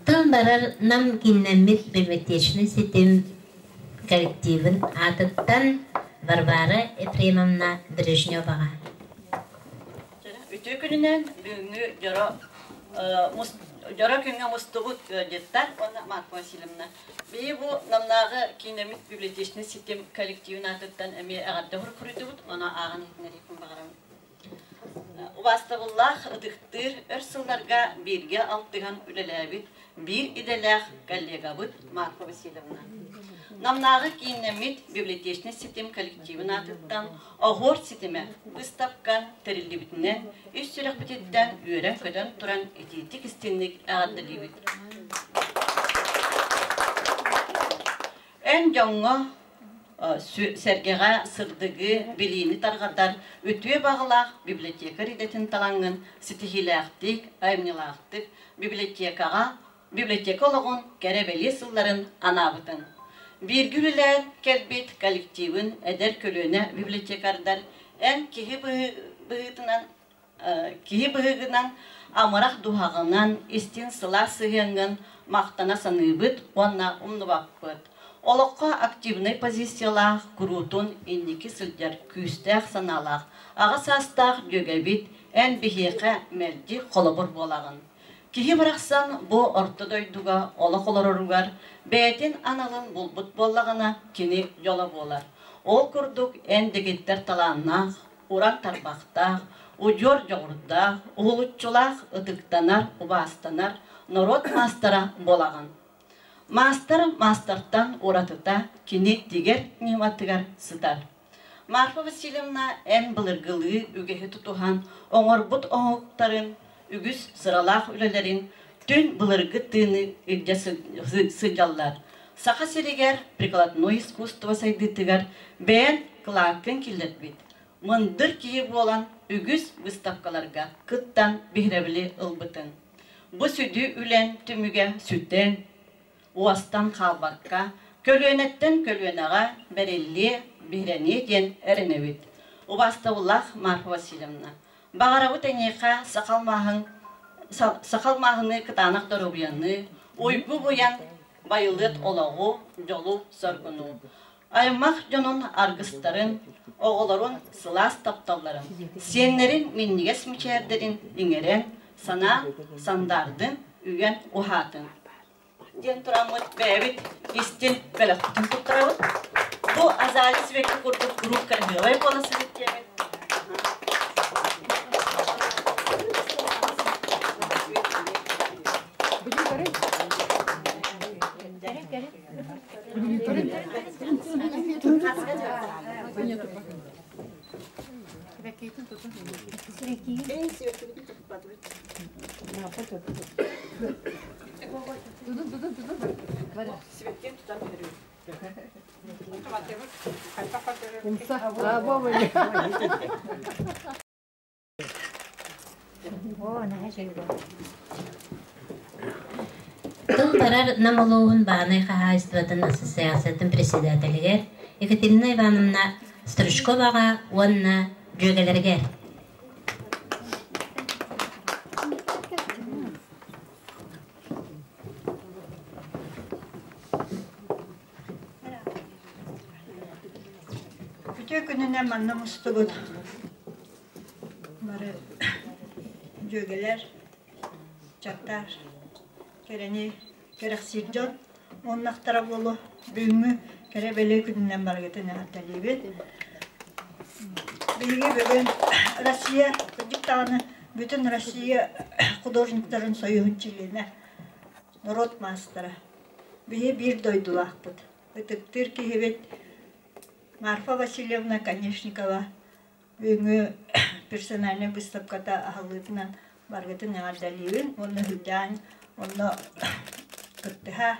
Тыл барар Нам кииннэммит библиотечнай ситим коллективын аатыттан Варвара Ефремовна Брежневаҕа. Үтүө күнүнэн бүгүҥҥү дьоро дьоро күҥҥэ мустубут ыалдьыттар уонна Марфа Васильевна. Биһи бу Намнааҕы киинэммит библиотечнай ситим коллективын аатыттан эмиэ эҕэрдэ суруйдубут, ону ааҕан иһитиннэриэхпин баҕарабын. Убаастабыллаах, ытыктыыр, өр сылларга бииргэ алтыһан үлэлээбит биир идэлээх коллегабыт Марфа Васильевна. Намнааҕы кииннэммит библиотечнай ситим коллективын аатыттан Оһуор ситимэ быыстапка тэриллибитинэн үс сүрэхпититтэн үөрэн-көтөн туран итиитик-истиҥник эҕэрдэлиибит. Эн дьоҥҥо Сэргэҕэ сырдыгы, билиини тарҕатар үтүө баҕалаах библиотекарь идэтин талаҥҥын ситиһиилээхтик, айымньылаахтык библиотекаҕа библиотека олоҕун кэрэ-бэлиэ сылларын анаабытын. Бииргэ үлэлээн кэлбит коллективын эдэр көлүөнэ библиотекардар эн киһи быһыытынан киһи быһыыгынан амарах дууһаҕынан истин сылаас сыһыаҥҥын махтана саныыбыт уонна умнубаппыт. Олоххо активнай позициялаах, куруутун инники сылдьар күүстээх санаалаах, аҕа саастаах дьүөгэбит эн биһиэхэ мэлдьи холобур буолаҕын. Киһи барахсан бу орто дойдуга олох олороругар бэйэтин аналын булбут буоллаҕына кини дьоло буолар. Ол курдук эн дэгиттэр талааннаах, уран тарбахтаах, удьуор дьоҕурдаах, уһулуччулаах, ытыктанар, убаастанар норуот маастара буолаҕын. Маастар маастартан уратыта кини тигэр ньыматыгар сытар. Марфа Васильевна эн былыргылыы үгэһи тутуһан оҥорбут оҥоһуктарын, үгүс сыралаах үлэлэрин түн былыргы тыыны илдьэ сылдьаллар. Саха сиригэр прикладной искусство сайдыытыгар бэйэн кылааккын киллэрбит, мындыр киһи буолан үгүс выставкаларга кыттан биһирэбили ылбытыҥ. Бу сүдү үлэҥ түмүгэ сүтэн, уостан хаалбакка, көлүөнэттэн көлүөнэҕэ бэриллиэ, биһирэниэ диэн эрэнэбит. Убаастабыллаах Марфа Васильевна, баҕарабыт эйиэхэ саха алмааһын саха алмааһыныы кытаанах доруобуйаны, уйгу-буйан байылыат олоҕу, дьолу-соргуну, аймах дьонун аргыстарын, оҕолорун сылаас тапталларын, сиэннэрин минньигэс мичээрдэрин иҥэрэн, санаан сандаардын, үйэн уһаатын диэн тураммыт бэйэбит истин бэлэхпитин туттарабыт. Бу Азалия сибэкки курдук куруук кыраһыабай буола сырыт диэмит. Тыл барар Нам улууһун баанай хаһаайыстыбатын ассоциациятын председателигэр Екатерина Ивановна Стручковаҕа уонна дьүөгэлэригэр. Үтүө күнүнэн манна мустубут бары дьүөгэлэр, чаттаар, кэрэни кэрэхсиир дьон уоннахтара буолуо. Бүгүҥҥү кэрэ бэлиэ күнүнэн барыгытын эҕэрдэлиибит. Биһиги бүгүн Россия, кырдьык даҕаны бүтүн Россия художниктарын союһун чилиэнэ, норуот маастара. Биһи биир дойдулаахпыт. Ытыктыыр киһибит Марфа Васильевна Конечникова бүгүҥҥү персональнай быыстапката аһыллыытынан барыгытын эҕэрдэлиибин уонна үрдээн онно кыттыһа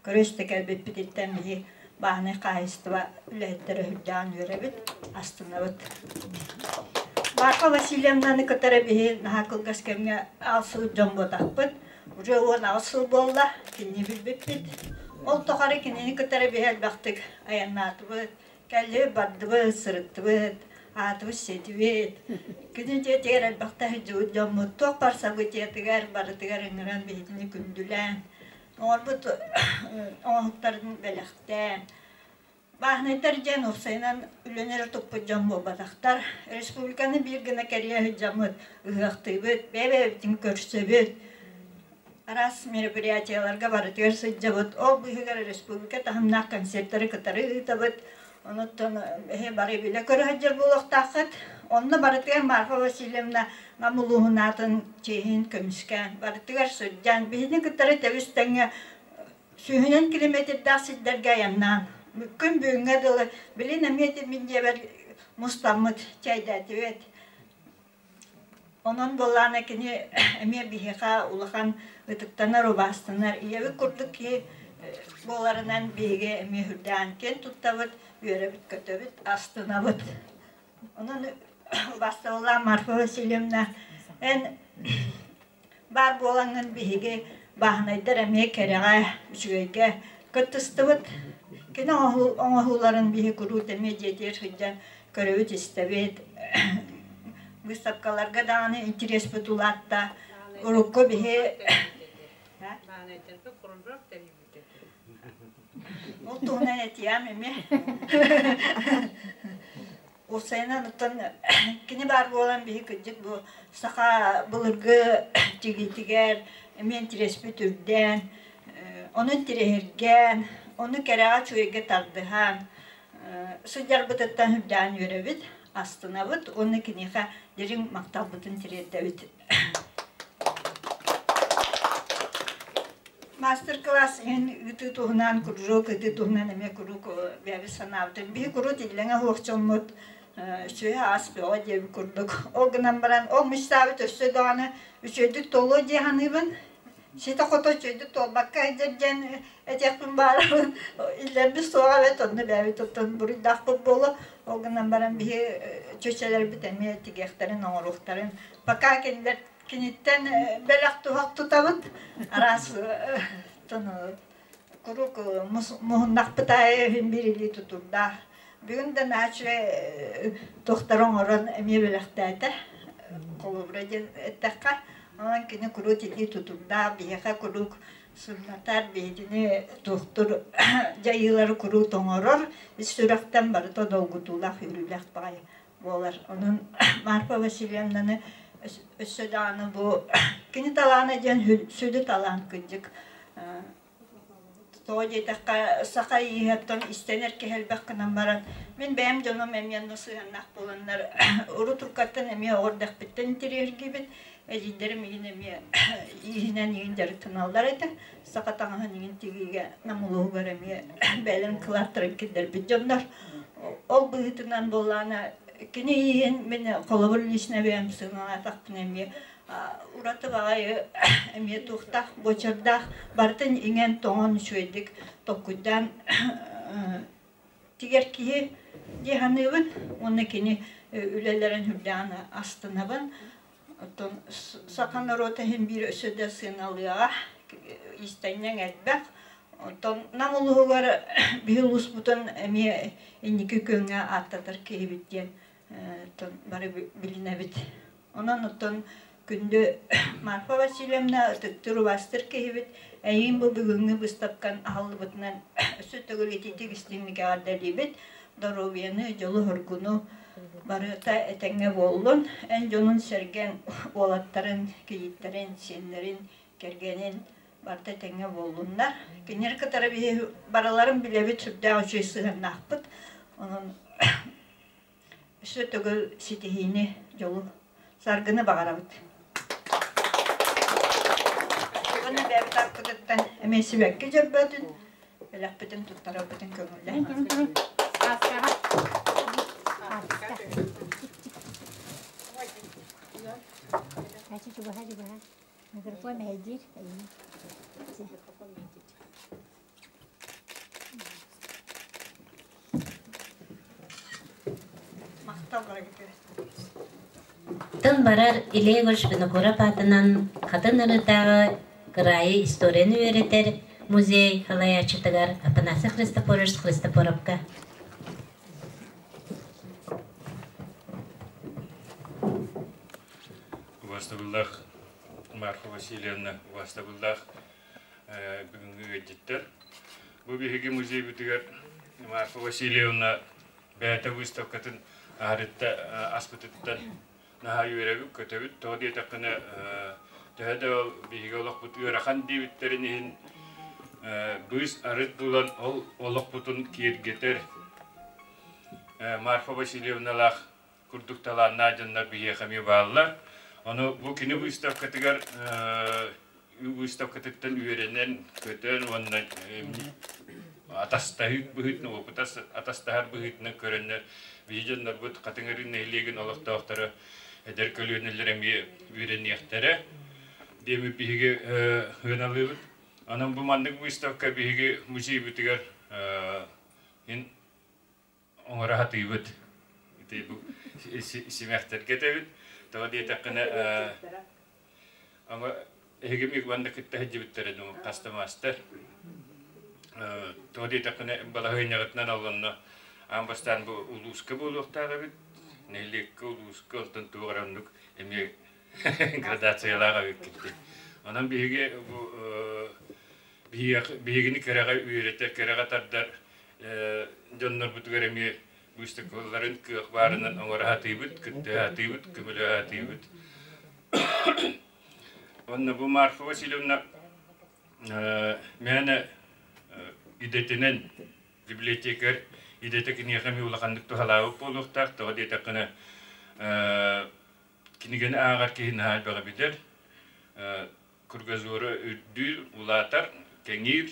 көрө-истэ кэлбиппититтэн биһи бааһынай хаһаайыстыба үлэһиттэрэ үрдээн үөрэбит, астынабыт. Марфа Васильевнаны кытары биһи наһаа кылгас кэмҥэ аалсыбыт дьон буотахпыт. Уже 18 сыл буолла, кинини билбиппит. Ол тухары кинини кытары биһи элбэхтик айаннаатыбыт, Кэллибит, бардыбыт, сырыттыбыт, аатыбыт сиэтибит. Күнү дьиэтигэр элбэхтэ сылдьыбыт дьоммут туох баар событиетыгар барытыгар ыҥыран биһигини күндүлээн, оҥорбут оҥоһуктарын бэлэхтээн. Бааһынайдар диэн уопсайынан үлэни эрэ туппут дьон буолбатахтар. Республиканы биир гына кэрийэ сылдьаммыт ыһыахтыыбыт, бэйэ-бэйэбитин көрсөбүт. Араас мероприятиеларга барытыгар сылдьабыт. Ол быыһыгар республика таһымнаах концертары кытары ыытабыт. Онуттан эһи бары билэ-көрө сылдьар буолуохтааххыт. Онно барытыгар Марфа Васильевна Нам улууһун аатын чиэһин көмүскээн, барытыгар сылдьан, биһини кытары тэбис-тэҥҥэ сүүһүнэн километрдаах сирдэргэ айаннаан, күн бүгүҥҥэ дылы билин эмиэ мин дьиэбэр мустаммыт чэйдээтибит. Онон буоллаҕына кини эмиэ биһиэхэ улахан ытыктанар, убаастанар ийэбит курдук киһи. буоларынан биһиги эмиэ үрдээн киэн туттабыт, үөрэбит-көтөбүт, астынабыт. Онон убастабыллаах Марфа Васильевна, эн баар буолаҥҥын биһиги бааһынайдар эмиэ кэрэҕэ, үчүгэйгэ кыттыстыбыт. Кини оҥоһууларын биһи куруут эмиэ дьиэтигэр сылдьан көрөбүт-истэбит. Быыстапкаларга даҕаны интириэспит улаатта. Урукку биһи Ол туһунан этиэм эмиэ. Уопсайынан оттон кини баар буолан биһи кырдьык бу саха былыргы тигиитигэр эмиэ интириэспит үрдээн, ону интириэһиргээн, ону кэрэҕэ үчүгэйгэ тардыһан сылдьарбытыттан үрдээн үөрэбит, астынабыт уонна киниэхэ дириҥ махталбытын тириэрдэбит. Мастер-класс иһин ыытыы туһунан, кружок ыытыы туһунан эмиэ куруук бэйэбит санаабытым. Биһи куруук иллэҥэ суох дьоммут үчүгэй аас бөҕө диэбит курдук. Ол гынан баран, ол мечтаабыт өссө даҕаны үчүгэйдик туолуо дии саныыбын. Ситэ-хото үчүгэйдик туолбакка сылдьар диэн этиэхпин баарабын. Иллэрбит суоҕа эбит, онно бэйэбит оттон буруйдаахпыт буолуо. Ол гынан баран биһи чүөчэлэрбит эмиэ тигиэхтэрин, оҥоруохтарын. Пока кинилэр киниттэн бэлэх туһах тутабыт. Араас куруук муһуннахпыт аайы иһин биир илии тутурдаах. Бүгүн да наачы туохтары оҥорон эмиэ бэлэхтээтэ. Холобура диэн эттэххэ, онон кини куруук илии тутурдаах, биһиэхэ куруук сымнатар, биһигини туохтур дьайыылары куруук оҥорор, ис сүрэхтэн барыта долгутуулаах, үөрүүлээх баҕайы буолар. Онон Марфа Васильевнаны өссө даҕаны бу кини талаана диэн сүдү талаан кырдьык. Тоҕо диэтэххэ, саха ииһэттэн истэнэр киһи элбэх гынан баран, мин бэйэм дьонум эмиэ онно сыһыаннаах буоланнар, урут уруккаттан эмиэ оҕо эрдэхпиттэн интэриэһиргиибин, эдьиийдэрим игин эмиэ ииһинэн игин дьарыктаналлар этэ. Саха таҥаһын игин тигиигэ Нам улууһугар эмиэ бэйэлэрин кылааттарын киллэрбит дьоннор. Ол быһыытынан буоллаҕына, кини ииһин мин холобур лично бэйэм сыаналаатахпына эмиэ ураты баҕайы эмиэ туохтаах буочардаах барытын иҥэн-тоҥон үчүгэйдик толкуйдаан тигэр киһи дии саныыбын уонна кини үлэлэрин үрдээн астынабын. Оттон саха норуота иһин биир өссө да сыаналыаҕа, иистэнньэҥ элбэх. Оттон Нам улууһугар биһи улууспутун эмиэ инники күөҥҥэ ааттатар киһибит диэн бары билинэбит. Онон оттон күндү Марфа Васильевна ытыктыыр убаастыыр киһибит, эйиин бу бүгүҥҥү быыстапкан аһыллыбытынан өссө төгүл итиитик истиҥник эҕэрдэлиибит, доруобуйаны, дьолу-соргуну барыта этэҥҥэ буоллун. Эн дьонун-сэргэҥ уолаттарын, кийииттэрин, сиэннэрин, кэргэнин барыта этэҥҥэ буоллуннар. Кинилэри кытары биһи барыларын билэбит, сүрдээх үчүгэй сыһыаннаахпыт. Онон өссө төгүл ситиһиини, дьолу, саргыны баҕарабыт. Уонна бэйэбит ааппытыттан эмиэ сибэкки дьөрбөтүн, бэлэхпитин туттарарбытын көҥүллээн. Микрофон мэһэйдиир. Тыл барар Илья Егорович Винокуров аатынан Хатын Арыытааҕы кыраайы историяны үөрэтэр музей салайааччытыгар Афанасий Христофорович Христофоровка. Убастабыллаах Марфа Васильевна, убастабыллаах бүгүҥҥү ыалдьыттар. Бу биһиги музейбытыгар Марфа Васильевна бэйэтэ выставкатын аһарытта аспытыттан наһаа үөрэбит, көтөбүт. Тоҕо диэтэххинэ, төһө да биһиги олохпут ыарахан диэбиттэрин иһин быыс арыт булан ол олохпутун киэргэтэр Марфа Васильевналаах курдук талааннаах дьоннор биһиэхэ эмиэ бааллар. Ону бу кини выставкатыгар выставкатыттан үөрэнэн, көтөн уонна атастаһыы быһыытынан, опыт атастаһар быһыытынан көрөннөр биһи дьоннорбут Хатыҥ Арыы нэһилиэгин олохтоохторо эдэр көлүөнэлэр эмиэ үөрэниэхтэрэ диэммит биһиги ыаналыыбыт. Онон бу маннык выставка биһиги музейбытыгар ин оҥоро сатыыбыт. Ити бу симэхтэргэ этэбит. Тоҕо диэтэххинэ эһиги мигванна кытта сылдьыбыттара дуу хастамаастар. Тоҕо диэтэххинэ балаһыанньаҕытынан алланна аан бастаан бу улууска буолуохтаах эбит. Нэһилиэккэ улууска онтон туох эрэ оннук эмиэ градациялаах эбиккит. Онон биһиги бу биһигини кэрэҕэ үөрэтэр, кэрэҕэ тардар дьоннорбутугар эмиэ выставкаларын кыах баарынан оҥоро сатыыбыт, кытта сатыыбыт, көмөлөһө сатыыбыт. Уонна бу Марфа Васильевна мээнэ идэтинэн библиотекарь идэтэ киниэхэ эмиэ улаханнык туһалаабыт буолуохтаах. Тоҕо диэтэххинэ кинигэни ааҕар киһи наһаа элбэҕи билэр, кругозора үрдүүр, улаатар, кэҥиир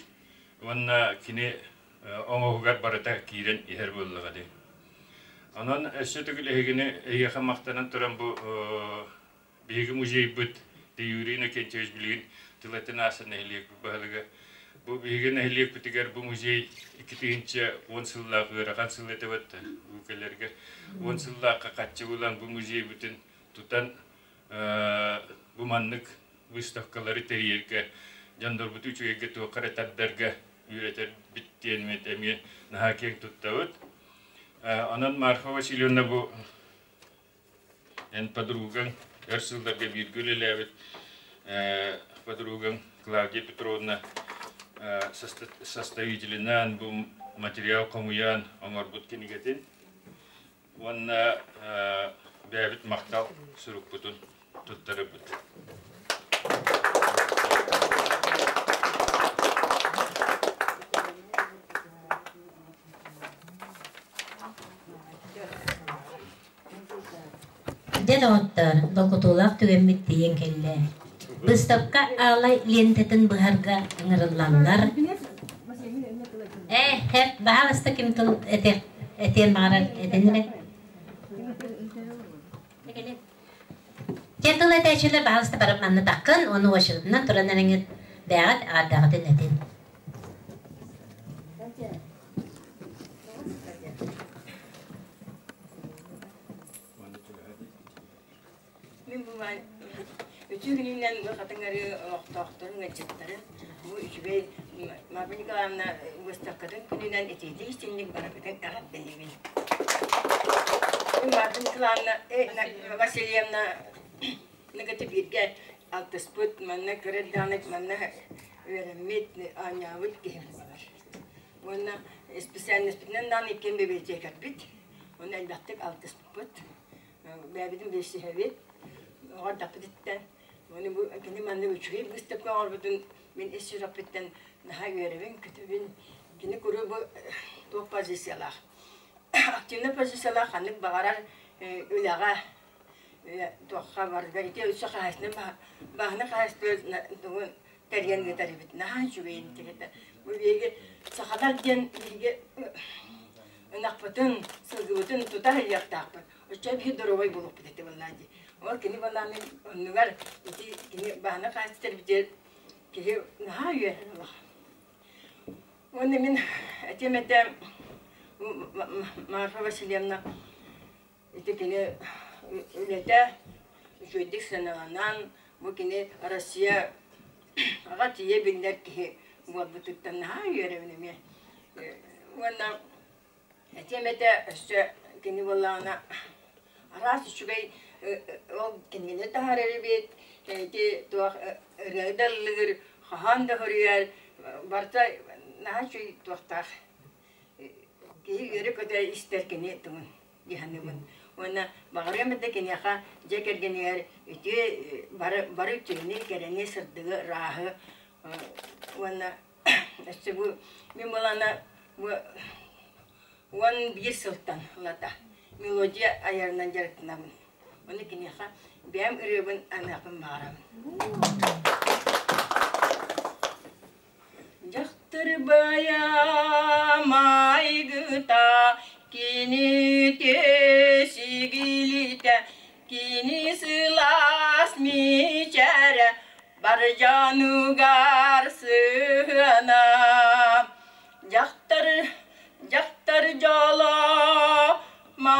уонна кини оҥоһугар барыта киирэн иһэр буоллаҕа дии. Онон өссө төгүл эһигини эһиэхэ махтанан туран бу биһиги музейбыт Юрий Иннокентьевич билигин тыл этин аасан нэһилиэкпит баһылыга. Бу биһиги нэһилиэкпитигэр бу музей 2010 сыллаах ыарахан сыл этэ баттар бу кэлэргэ 10 сыллаахха хаччы булан бу музейбытын тутан бу маннык выставкалары тэрийэргэ дьоннорбуту үчүгэйгэ туохха эрэ тардарга үөрэтэрбит диэн эмиэ наһаа киэҥ туттабыт. Онон Марфа Васильевна бу эн подругаҥ өр сылларга бииргэ үлэлээбит подругаҥ Клавдия Петровна составителинэн бу материал хомуйан оҥорбут кинигэтин уонна бэйэбит махтал сурукпутун туттарабыт. Дьэ доҕоттоор, долгутуулаах түгэммит тиийэн кэллэ. Быыстапка аалай лиэнтэтин быһарга ыҥырыллаллар. Ээ, һэп, баһаалыста ким тыл этиэн баҕарар этиннэ. Дьэ тыл этээччилэр баһаалыста барып манна таххын, уонна уочаратынан туран эрэҥҥит бэйэҕит аҕардаҕытын этин. Мин бу үтүө күнүнэн бу хатыҥары олохтоохторун ыалдьыттарын бу үчүгэй Марфа Николаевна выставкатын күнүнэн итиитик истиҥник барыбытын эҕэрдэлиибин. Мин Марфа Николаевна Васильевна кытта бииргэ алтыспыт, манна кыра эрдэҕинэ манна үөрэммит, оонньообут киһим буолар. Уонна специальностпытынан даҕаны иккиэн библиотекарьбыт. Уонна элбэхтик алтыспыппыт. Бэйэбитин билсиһэбит. Оҕо эрдэхпититтэн. Уонна бу кини маннык үчүгэй быыстапка оҥорбутун мин ис сүрэхпиттэн наһаа үөрэбин, көтөбүн. Кини куруук бу туох позициялаах. Активнай позициялаах ханнык баҕарар үлэҕэ туохха барыга ити өссө хаһаайыстыбанан бааһына хаһаайыстыба тугун тэрийэн ыытар эбит наһаа үчүгэйин тигэтэ бу биһиги сахалар диэн биһиги ынахпытын сылгыбытын тута сылдьыахтаахпыт оччо биһи доруобай буолуохпут этэ буоллаа дии ол кини буоллаҕына оннугар ити кини бааһына хаһаайыстыба тэрбитигэр киһи наһаа үөрэр олох уонна мин этиэм этэ Марфа Васильевна Ити кини үлэтэ үчүгэйдик сыаналанан, бу кини Россия аҕа тиийэ биллэр киһи буолбутуттан наһаа үөрэбин эмиэ. Уонна этиэм этэ өссө кини буоллаҕына араас үчүгэй ол кинини таһаарар эбит, ити туох ырыа да ыллыыр, хаһан да суруйар, барыта наһаа үчүгэй туохтаах киһи үөрэ-көтө истэр кини тугун дьаһаныбын. Уонна баҕарыам этэ киниэхэ дьиэ кэргэнигэр үтүө бары бары үтүөнү, кэрэни, сырдыгы, ырааһы уонна өссө бу мин былаана бу 11 сылтан ылата мелодия айарынан дьарыктанабын. Ону киниэхэ бэйэм ырыабын аныахпын баҕарабын. Дьахтар баайа майгыта, кини сигилитэ, кини сылаас мичээрэ. Бар дьонугар сыһыана Дьахтар, дьахтар дьоло ма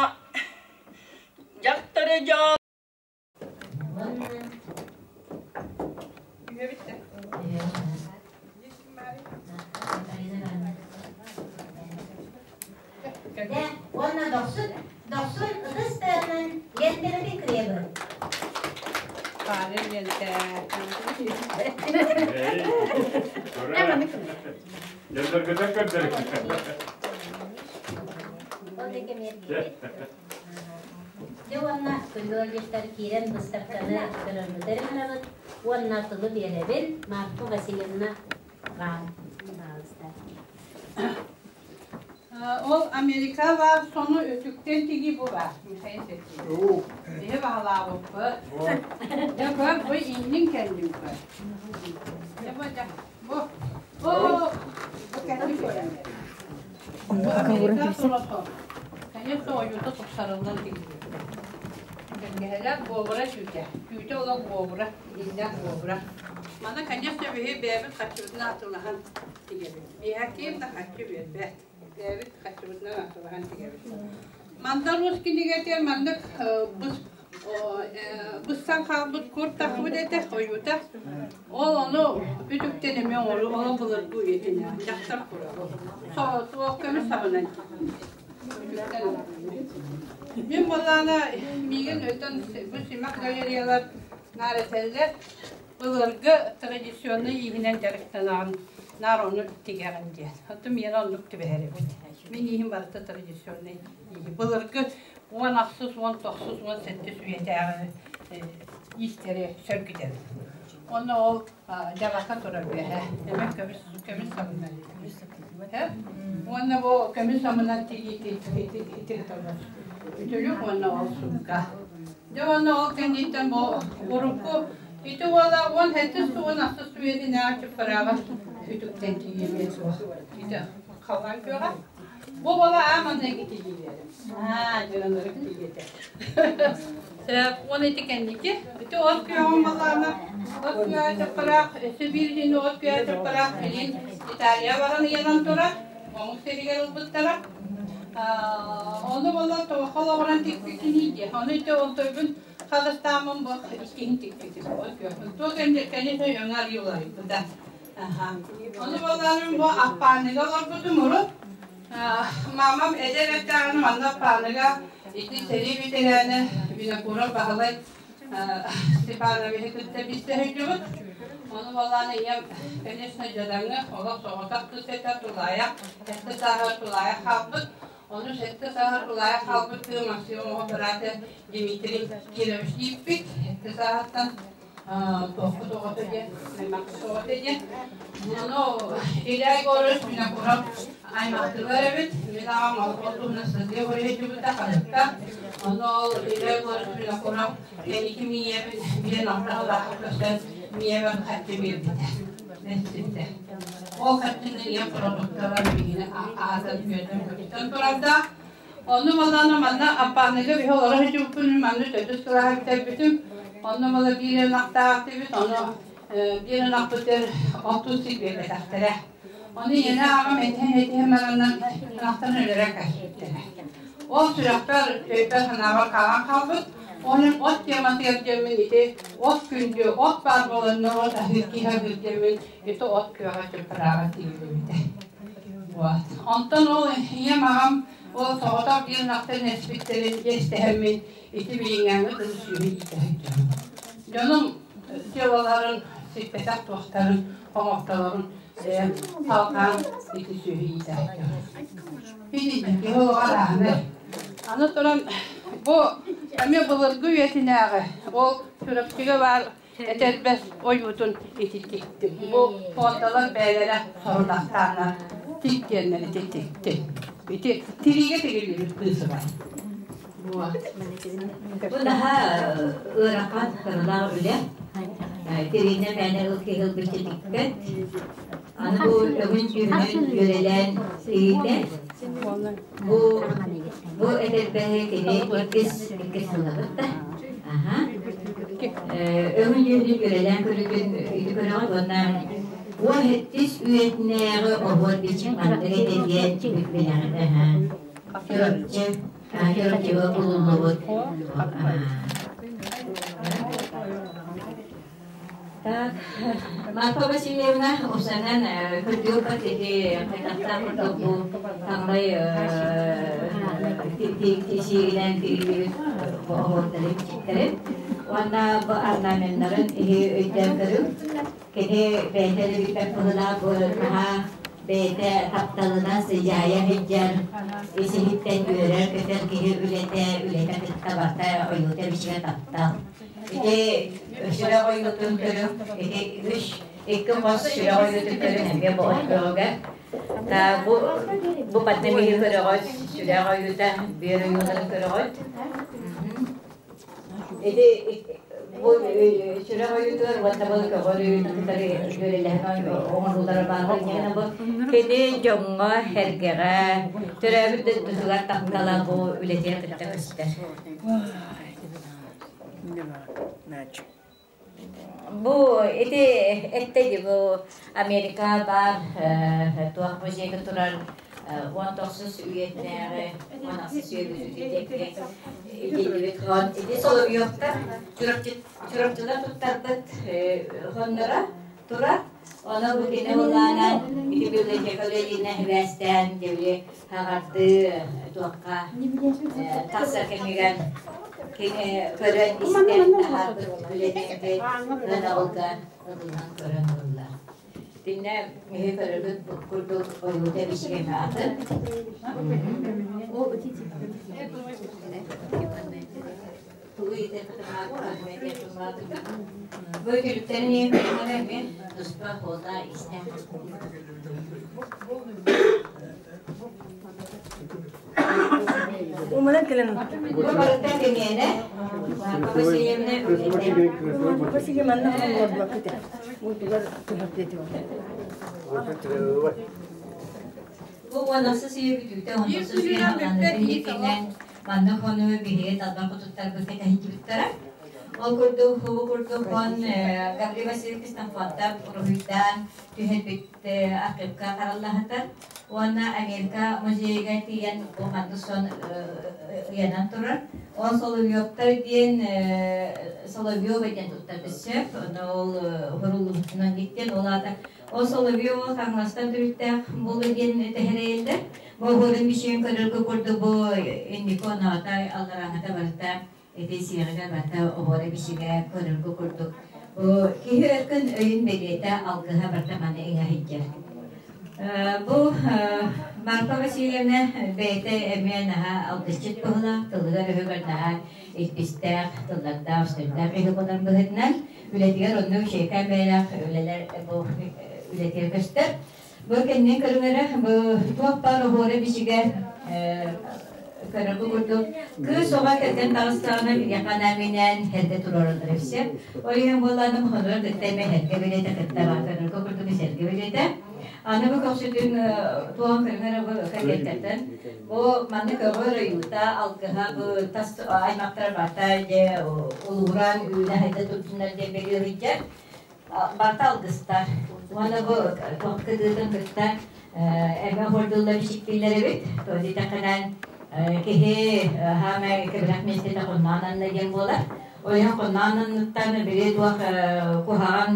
Дьахтар дьоло Дьэ, уонна дохсун, дохсун ытыс тыаһынан лиэнтэбитин кырыйабын. Паары лиэнтэ. Дьонноргутун көрдөрүк. Ол да кэмиэргиир. Дьэ уонна күндү киирэн быыстапканы көрөрбүтэр ыҥырабыт уонна тылы биэрэбин Марфа Васильевна Гаан. Пожалуйста. Ол Америка баар сону өтүктэн тигии бу баар, Михаил Сергеевич. Биһи баһылаабыппыт. Дьэ көр, бу иннин кэннин көр. Дьэ бу, дьэ, бу, бу, бу кэннин көрөн. Бу Америка солото. Конечно, ойуута тупсарыллан тигиллибит. Кэргэһэлэр буобура түүтэ. Түүтэ олох буобура, иннэ буобура. Маны, конечно, биһи бэйэбит харчыбытын атыылаһан тигэбит. Миэхэ ким да харчы биэрбэт. Бэйэбит харчыбытынан атыылаһан тигэбит. Мандар Уус кинигэтигэр маннык быссан хаалбыт кур тахсыбыт этэ, ойуута. Ол ону үтүктэн эмиэ оҥоруу, олох былыргы үйэтинэ дьахтар кура. Суох көмүс сабынан үтүктэн Мин буоллаҕына миигин өтөн бу симэх галереялар наар этэллэр. Былыргы традиционнай ииһинэн дьарыктанаҕын, наар ону тигэҕин диэн. Оттон миэнэ оннук түбэһэр эбит. Мин ииһим барыта традиционнай ииһи. Былыргы 16, 19, 17 үйэтээҕи иистэри сөргүтэбин. Онно ол дьабака турар үөһэ. Эмэ көмүс көмүс самынан Уонна бу көмүс самынан тигии ити турар. Үтүлүк уонна ол сумка. Дьэ уонна ол кэнниттэн бу урукку ити уола 17 18 үйэтинээҕи чыппырааҕа үтүктэн тиийиэмиэ суох. Ити халлаан күөҕэ. Бу уола аа маннык тиийиилэрэ. Аа дьоннору тиийиэтэ. Уон ити кэнники ити от күөҕүн балаана от күөҕэ чыппыраах өссө биир иһин от күөҕэ чыппыраах билин Италия баран ыйанан турар омук сиригэр ылбыттара. Ону буолла туохха олоҕуран тикпиккиний диye. Ону ити онтойбун халыстааммын бу иккиһин тикпитим. Ол күөхпүн. Туох кэнниттэн өҥө арыйы уларыйбыта. Ону буолланым бу аппааныга олорбутум урут. Мамам эдэр эрдэҕинэ манна аппааныга ити сэрии бэтэрээнэ Винокуров Баһылай Степановиһы кытта билсэ сылдьыбыт. Ону буоллаан ийэм, конечно, дьадаҥы, олох соҕотох кыыс этэ, тулаайах, сэттэ сааһыгар тулаайах хаалбыт. Ону сэттэ сааһыгар тулаайах хаалбыт кыыс Максим оҕо быраата Дмитрий Кирович ииппит. Сэттэ сааһыттан туохпут оҕото диэн, аймахпыт оҕото диэн. Ону Илья Егорович Винокуров аймахтыылар эбит. Мин аҕам ол туһунан сылдьа көрүһүтүбүтэ ханыкта. Ону ол Илья Егорович Винокуров кэнники миэбин биэн алтаһылаахы көстөн миэбин хаччы биэрбитэ. Эстибитэ. Ол хаччыны ийэм продукталар биһигини аатын үөтэн көтүтэн турардаах. Онно балаана манна Аппааныга биһи олоро сылдьыбыппын манна төрдүс кылааһы бүтэрбитим. Онно бала биир ынахтаах этибит, ону биир ынахпытын 30 сир биэрбэтэхтэрэ. Ону ийэнэ аҕам этиһэн-этиһэн бараннар ынахтарын өлөрөн кэспиттэрэ. Ол сүрэхпэр, өйбөр-санаабар хаалан хаалбыт. Онон от тематыгар диэммин ити от күндү, от баар буолан норуот аһыыр киһи аһыыр диэммин ити от күөҕэ чыппырааҕа тиийбитэ. Вот. Онтон ол ийэм аҕам ол соҕотох биир ынахтан эспиттэрин иэстэһэммин ити билиҥҥээҥҥи дылы сүөһү иитэ сылдьабын. Дьонум дьыалаларын сиппэтэх туохтарын, хомолтолорун бэйэм салҕаан ити сүөһү иитэ сылдьабын. Ити киһи олоҕо арааһынай. Аны туран бу эмиэ былыргы үйэтинээҕи ол Чурапчыга баар этэрбэс ойуутун ити тиктим. Бу фондалар бэйэлэрэ сорудахтааннар тиктиэннэр ити тиктим. Ити тириигэ тигиллибит кыысыбай. Бу наһаа ыарахан сыралаах үлэ. Тириинэ мээнэ ыл киһи ылбычча тикпэт. Аны бу өҥүн дьүһүнүн үөрэлээн тириитэ. Бу бу этэрбэһи кини иккис иккис сылабыт да. Аха. Өҥүн дьүһүнүн үлэлээн көрүүтүн ити көрөҕүт уонна 17 үйэтинээҕи оһуор бичик маннык этэ диэн билэҕит. Чурапчы, Чурапчыга булуллубут. Так, Марфа Васильевна усанан көрдүөппат ити хайдахтаах курдук бу таҥнай тисиигинэн тириллибит оһуордары бичиктэрин уонна бу орнаменнарын иһи өйдөөн көрүҥ. Кини бэйэтэ да билбэт быһыылаах бу наһаа бэйэтэ тапталынан сыдьаайа сылдьар, ис-иһиттэн үөрэр-көтөр киһи үлэтэ, үлэтэ кытта барыта ойуута бичигэ таптал. Ити сүрэх ойуутун көрүҥ, ити үс, икки хос сүрэх ойуутун көрүҥ эмиэ бу өҕүгэ. Бу бу манна биһи көрөҕүт, сүрэх ойуута, бүөр ойууларын көрөҕүт. Ити бу сүрэх ойуутугар уонна бу көҕөр ойуутун кытары дьүөрэлэһэн оҥоруулара бааллар диэн бу кини дьоҥҥо, сэргэҕэ, төрөөбүт дойдутугар таптала бу үлэтигэр кытта көстөр. Бу ити этте бу Америка баар туох музейга турар 19 үйэтинээҕи 16 үйэ итиллибит хон ити Соловьевтар Чурапчылар туттарбыт хонноро турар. Ону бу кини улаанан ити библиотека үлэлиинэ сибээстээн дьэбили хаҕардыы туохха тахсар кэмигэр кини көрөн истэн таһаарбыт үлэтин ынаҕылга ылынан көрөн ылла. Итиннэ киһи көрөргүт курдук ойуута бичигэ атын. Бу үтүлүктэрин эмиэ туспа хуота истэ. Уманан кэлэн. Бу барыта кэмиэнэ. Васильевна Василий манна олорбаккыт. Муйтугар көһөрдети. Бу уонахсыс үйэ бүтүүтэ, онтосус үйэ хаҕаланыытын диэкинэн Манна хону биһиги талбан хотуттарбыт кэтэһинтибиттэрэ. Ол курдук, бу курдук он Гаврил Васильевич Ксенофонтов уруһуйдаан түһэрбит архивка хараллаһытар. Уонна Америка музейыгар тиийэн бу маннык сон ыйанан турар. Ол Соловьевтар диэн Соловьева диэн туттарбыт сөп. Ону ол хуруллубутунан диттен ол аата ол Соловьева Хаҥаластан төрүттээх буолу диэн тэһэрэйэллэр. Бу мишен көрөргө курдук бу инники оноото алларааҥыта барыта ити сиэҕигэр барыта оһуора бичигэ көрөргө курдук бу киһи өркөн өйүн бэлиэтэ алгыһа барыта маны иҥэ сылдьар. Бу Марфа Васильевна бэйэтэ эмиэ наһаа алгысчыт быһыылаах, тылыгар-өһүгэр наһаа илбистээх, тыллардаах, өстөрдөөх киһи буолан быһыытынан үлэтигэр оннук үчүгэйкээн бэйэлээх үлэлэр бу үлэтигэр көстөр. Бу кэннин көрүҥэрэ бу туох баар оһуора бичигэ көрөргө курдук кыыс оҕо кэргэн таҕыстаҕына биһиэхэ анаан-минээн эргэ туруораллар өссө. Ол иһин буолланым хонорор кытта эмэ эргэ билиэтэ кытта баар көрөргө курдук сэргэ билиэтэ. Аны бу көхсүтүн туоһун көрүҥэрэ бу кэргэттэртэн бу маннык көҕөр ойуута алгыһа бу тас аймахтара барта дьэ улууран үүнэ хайда турдунар диэн бэлиэ ыйдьар. Барыта алгыстар. Уонна бу туох кытыытын кытта эбэ хордулла бичиктииллэр эбит. То диэтэххинэн киһи хаамай кэбирэх миэстэтэ хонноон анна диэн буолар. Ол иһин хонноон анныттан били туох куһаҕан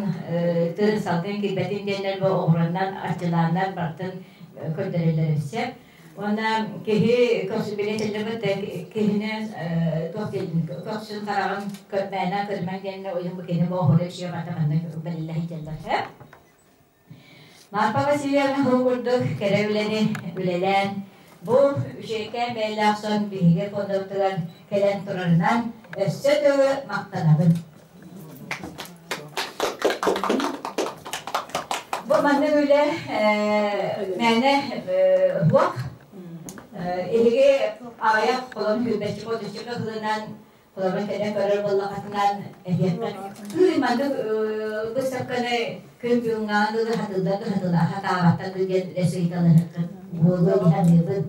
тыын салгын киирбэтин диэннэр бу оҕураннар арчылааннар барытын көрдөрөллөр өссө. Уонна киһи көрсүбүнэ этиллибит киһини туох диэн көхсүн хараҕын мээнэ көрүмэҥ диэннэ уйун бу кини буоһура үчүгэй барыта манна бэриллэ сылдьаллар. Марфа Васильевна бу курдук кэрэ үлэни үлэлээн бу үчүгэйкээн бэйэлээх сон биһиги фондабытыгар кэлэн турарынан өссө төгүл махтанабын. Бу маннык үлэ мээнэ уох. Эһиги аҕыйах холон сүүрбэччэ отучча сылынан холобур кэлэн көрөр буоллаххытынан эһиэхэ тыый маннык быыстапканы күн бүгүҥҥэҕэ дылы хатылла хатыла хатаабаттар диэн ыйыталаһыаххыт буолуо дии саныыбын.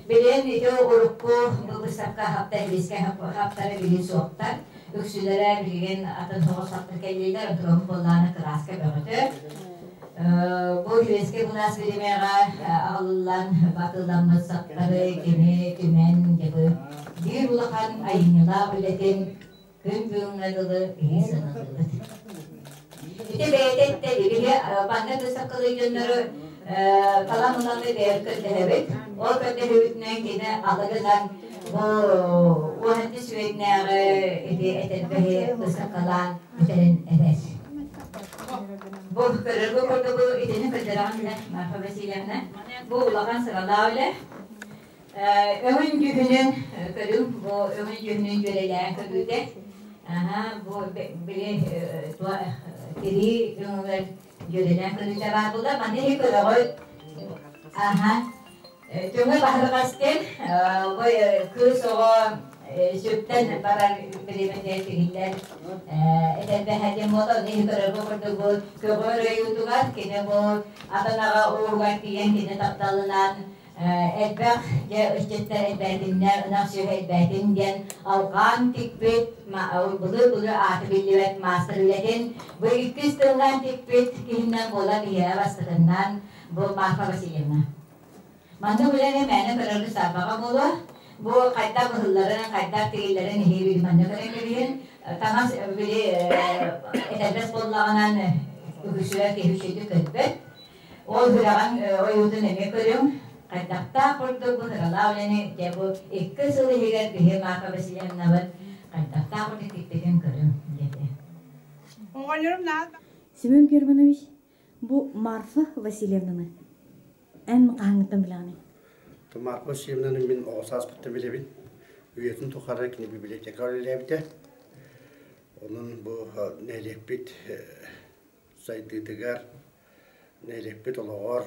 Билигин ити урукку бу быыстапка хапта илиискэ хаптара билин суохтар. Үксүлэрэ билигин атын соҕус саптар кэллилэр, онтон буоллаана кырааска бөҕөтө. Бу Хивескэй былаас бириэмэҕэ аҕалыллан батылламмыт саптары кини түмэн дьыбы биир улахан айымньылаах үлэтин күн бүгүҥҥэ дылы биһи сыаналыыбыт. Ити бэйэтэ эттэ, биһи манна быыстапкалыы дьоннору талан ыланы бэйэбит көрдөһөбүт. Ол көрдөһүүбүтүнэн кини алы гынан бу уонча сүөтнээҕи ити этэрбэһи быыстапкалаан бүтэрин этэр. Бу көрөргө курдугу итини көрдөрөҕүн да, Марфа Васильевна. Бу улахан сыралаах үлэ. Өҥүн дьүһүнүн көрүҥ, бу өҥүн дьүһүнүн дьүөрэлээн көрүүтэ. Аха, бу били тирии өҥүгэр дьүөрэлээн көрүүтэ баар буолла. Маны иһи көрөҕүт. Аха. Төҥө баһырҕас диэн бу кыыс оҕо сүптэн барар бириэмэтигэр тигиллэр этэрбэһэ диэн буолла. Ону иһи көрөргө курдук бу көҕөр ойуутугар кини бу атын аҕа ууһугар тиийэн кини тапталынан элбэх дьэ ыччаттар элбээтиннэр, ынах сүөһү элбээтин диэн алҕаан тикпит, былыр-былыр ааты биллибэт маастар үлэтин бу иккис тылынан тикпит киһинэн буолан иһэ бастакыннан бу Марфа Васильевна. Маннык үлэни мээнэ көрөргө саарбаҕа буолуо. Бу хайдах быһылларын, хайдах тигиллэрин иһи манна көрөн кэбиһин. Таҥас били этэрбэс буоллаҕынан үгүсүгэр киһи үчүгэйдик көрбөт. Ол үрэҕин ойуутун эмиэ көрүҥ. Хайдахтаах курдук бу сыралаах үлэни дьэ бу икки сыл иһигэр биһи Марфа Васильевнабыт хайдахтаах курдук тикпитин көрүҥ диэтэ. Семен Германович, бу Марфа Васильевнаны эн хаһааҥҥыттан билэҕиний? Марфа Васильевнаны мин оҕо сааспыттан билэбин. Үйэтин тухары кини библиотекаҕа үлэлээбитэ. Онон бу нэһилиэкпит сайдыытыгар, нэһилиэкпит олоҕор,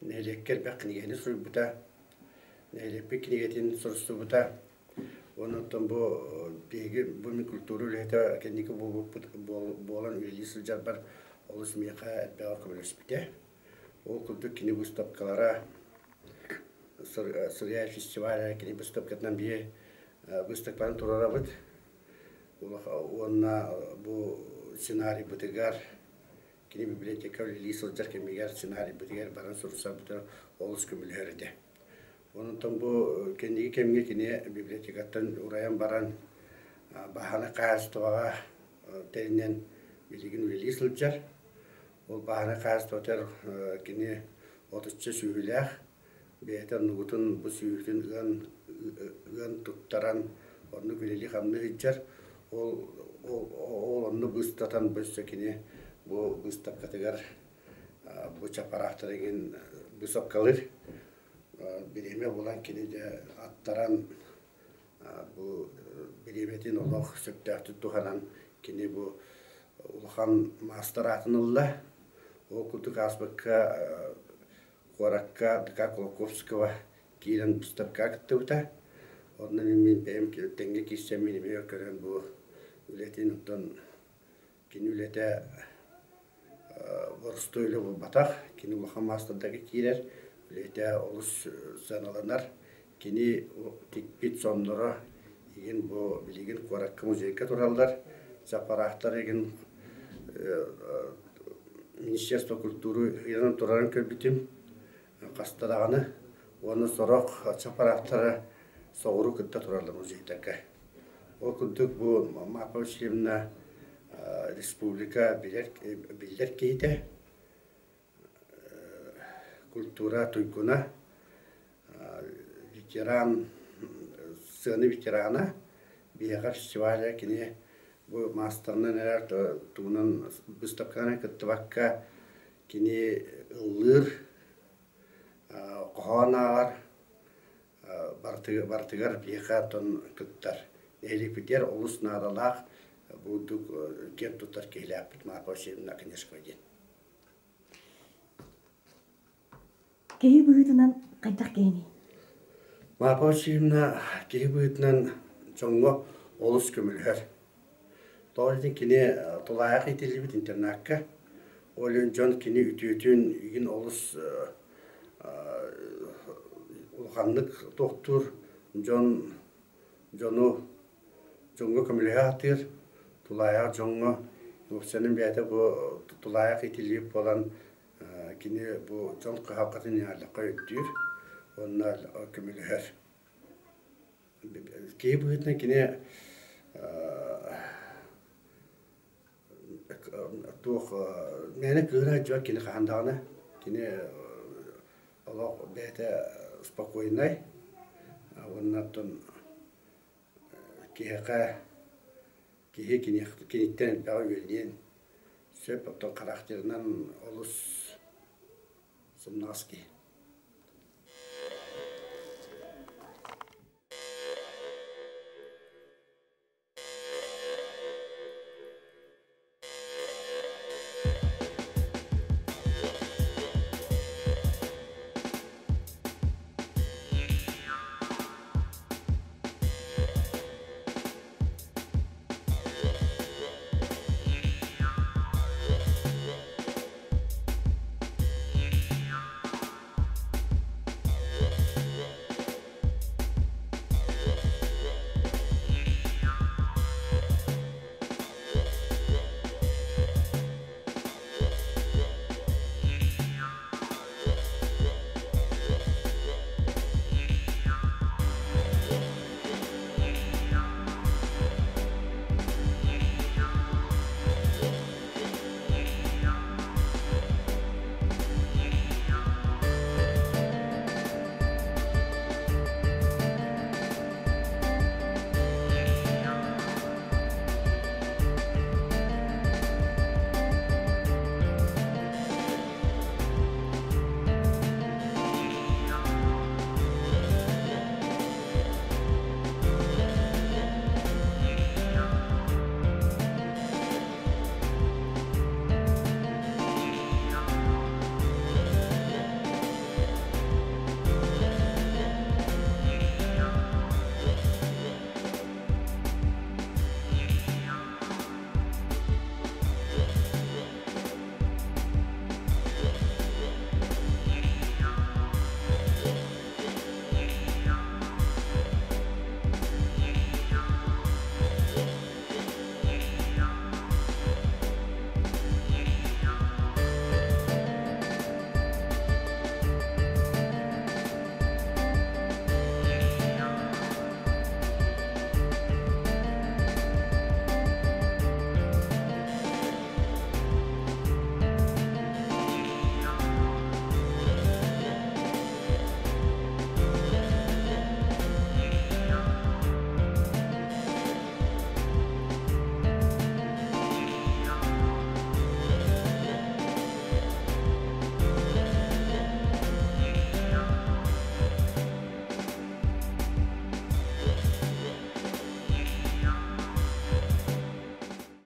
нэһилиэккэ элбэх кинигэни суруйбута, нэһилиэкпит кинигэтин сурустубута. Онон бу биһиги бу мин культура үлэһитэ кэнники буолбуппут буолан үлэлии сылдьарбар олус миэхэ элбэҕи көмөлөспүтэ. Ол курдук кини выставкалара, Сырья фестиваля кини выставкатынан биһи выставканы туруорабыт. Уонна бу сценарийбытыгар кини библиотека үлэлии сылдьар кэмигэр сценарийбытыгар баран суруйсарбытыгар олус көмөлөһөр этэ. Онтон бу кэнники кэмҥэ кини библиотекаттан урайан баран баһааны хаһаайыстыбаҕа тэринэн билигин үлэлии сылдьар. Ол баһааны хаһаайыстыбатыгар кини отучча сүөһүлээх бэйэтэ оннугутун бу сүүһүтүн ыан ыан туттаран оннук үлэлии-хамныы сылдьар. Ол ол онно быыстатан бу өссө кини бу быыстапкатыгар бу чапараахтар игин быысапкалыыр. Бириэмэ булан кини дьэ аттаран бу бириэмэтин олох сөптөөхтүк туһанан кини бу улахан маастар аатын ылла. Ол курдук ааспыкка куоракка ДК Кулаковского киирэн быыстапкаҕа кыттыбыта. Онно мин бэйэм тэҥҥэ киирсэммин эмиэ көрөн бу үлэтин оттон кини үлэтэ боростуой үлэ буолбатах. Кини улахан маастардарга киирэр, үлэтэ олус сыаналанар. Кини тикпит сонноро игин бу билигин куоракка музейга тураллар. Запараахтар игин Министерство культуры ыйанан турарын көрбүтүм хаста даҕаны уонна сорох чапараахтара соҕуруу кытта тураллар музейдарга. Ол курдук бу Марфа Васильевна республика билэр, биллэр киһитэ, культура туйгуна, ветеран, сцена ветерана, биһиэхэ фестиваля кини бу маастарынан эрэр тугунан выставканан кыттыбакка кини ыллыыр, хоһоон ааҕар, барытыгар биһиэхэ оттон кыттар. Нэһилиэкпитигэр олус наадалаах бурдук киэн туттар киһилээхпит Марфа Васильевна Оконешкова диэн. Киһи быһыытынан хайдах киһиний? Марфа Васильевна киһи быһыытынан дьоҥҥо олус көмөлөһөр. Тоҕо диэтин кини тулаайах иитиллибит интернакка. Ол иһин дьон кини үтүөтүн игин олус улаханнык туохтуур дьон дьону. Дьоҥҥо көмөлөһө сатыыр, тулаайах дьоҥҥо уопсайынан бэйэтэ бу тулаайах иитиллибит буолан кини бу дьон кыһалҕатын иҥэрлэххэ өйдүүр уонна көмөлөһөр. Киһи быһыытынан кини туох мээнэ кыыһыра сылдьыбат кини хаһан даҕаны кини олох бэйэтэ спокойнай уонна оттон киһиэхэ киһи киниттэн элбэҕи үөрэниэн сөп оттон характерынан олус сымнаҕас киһи.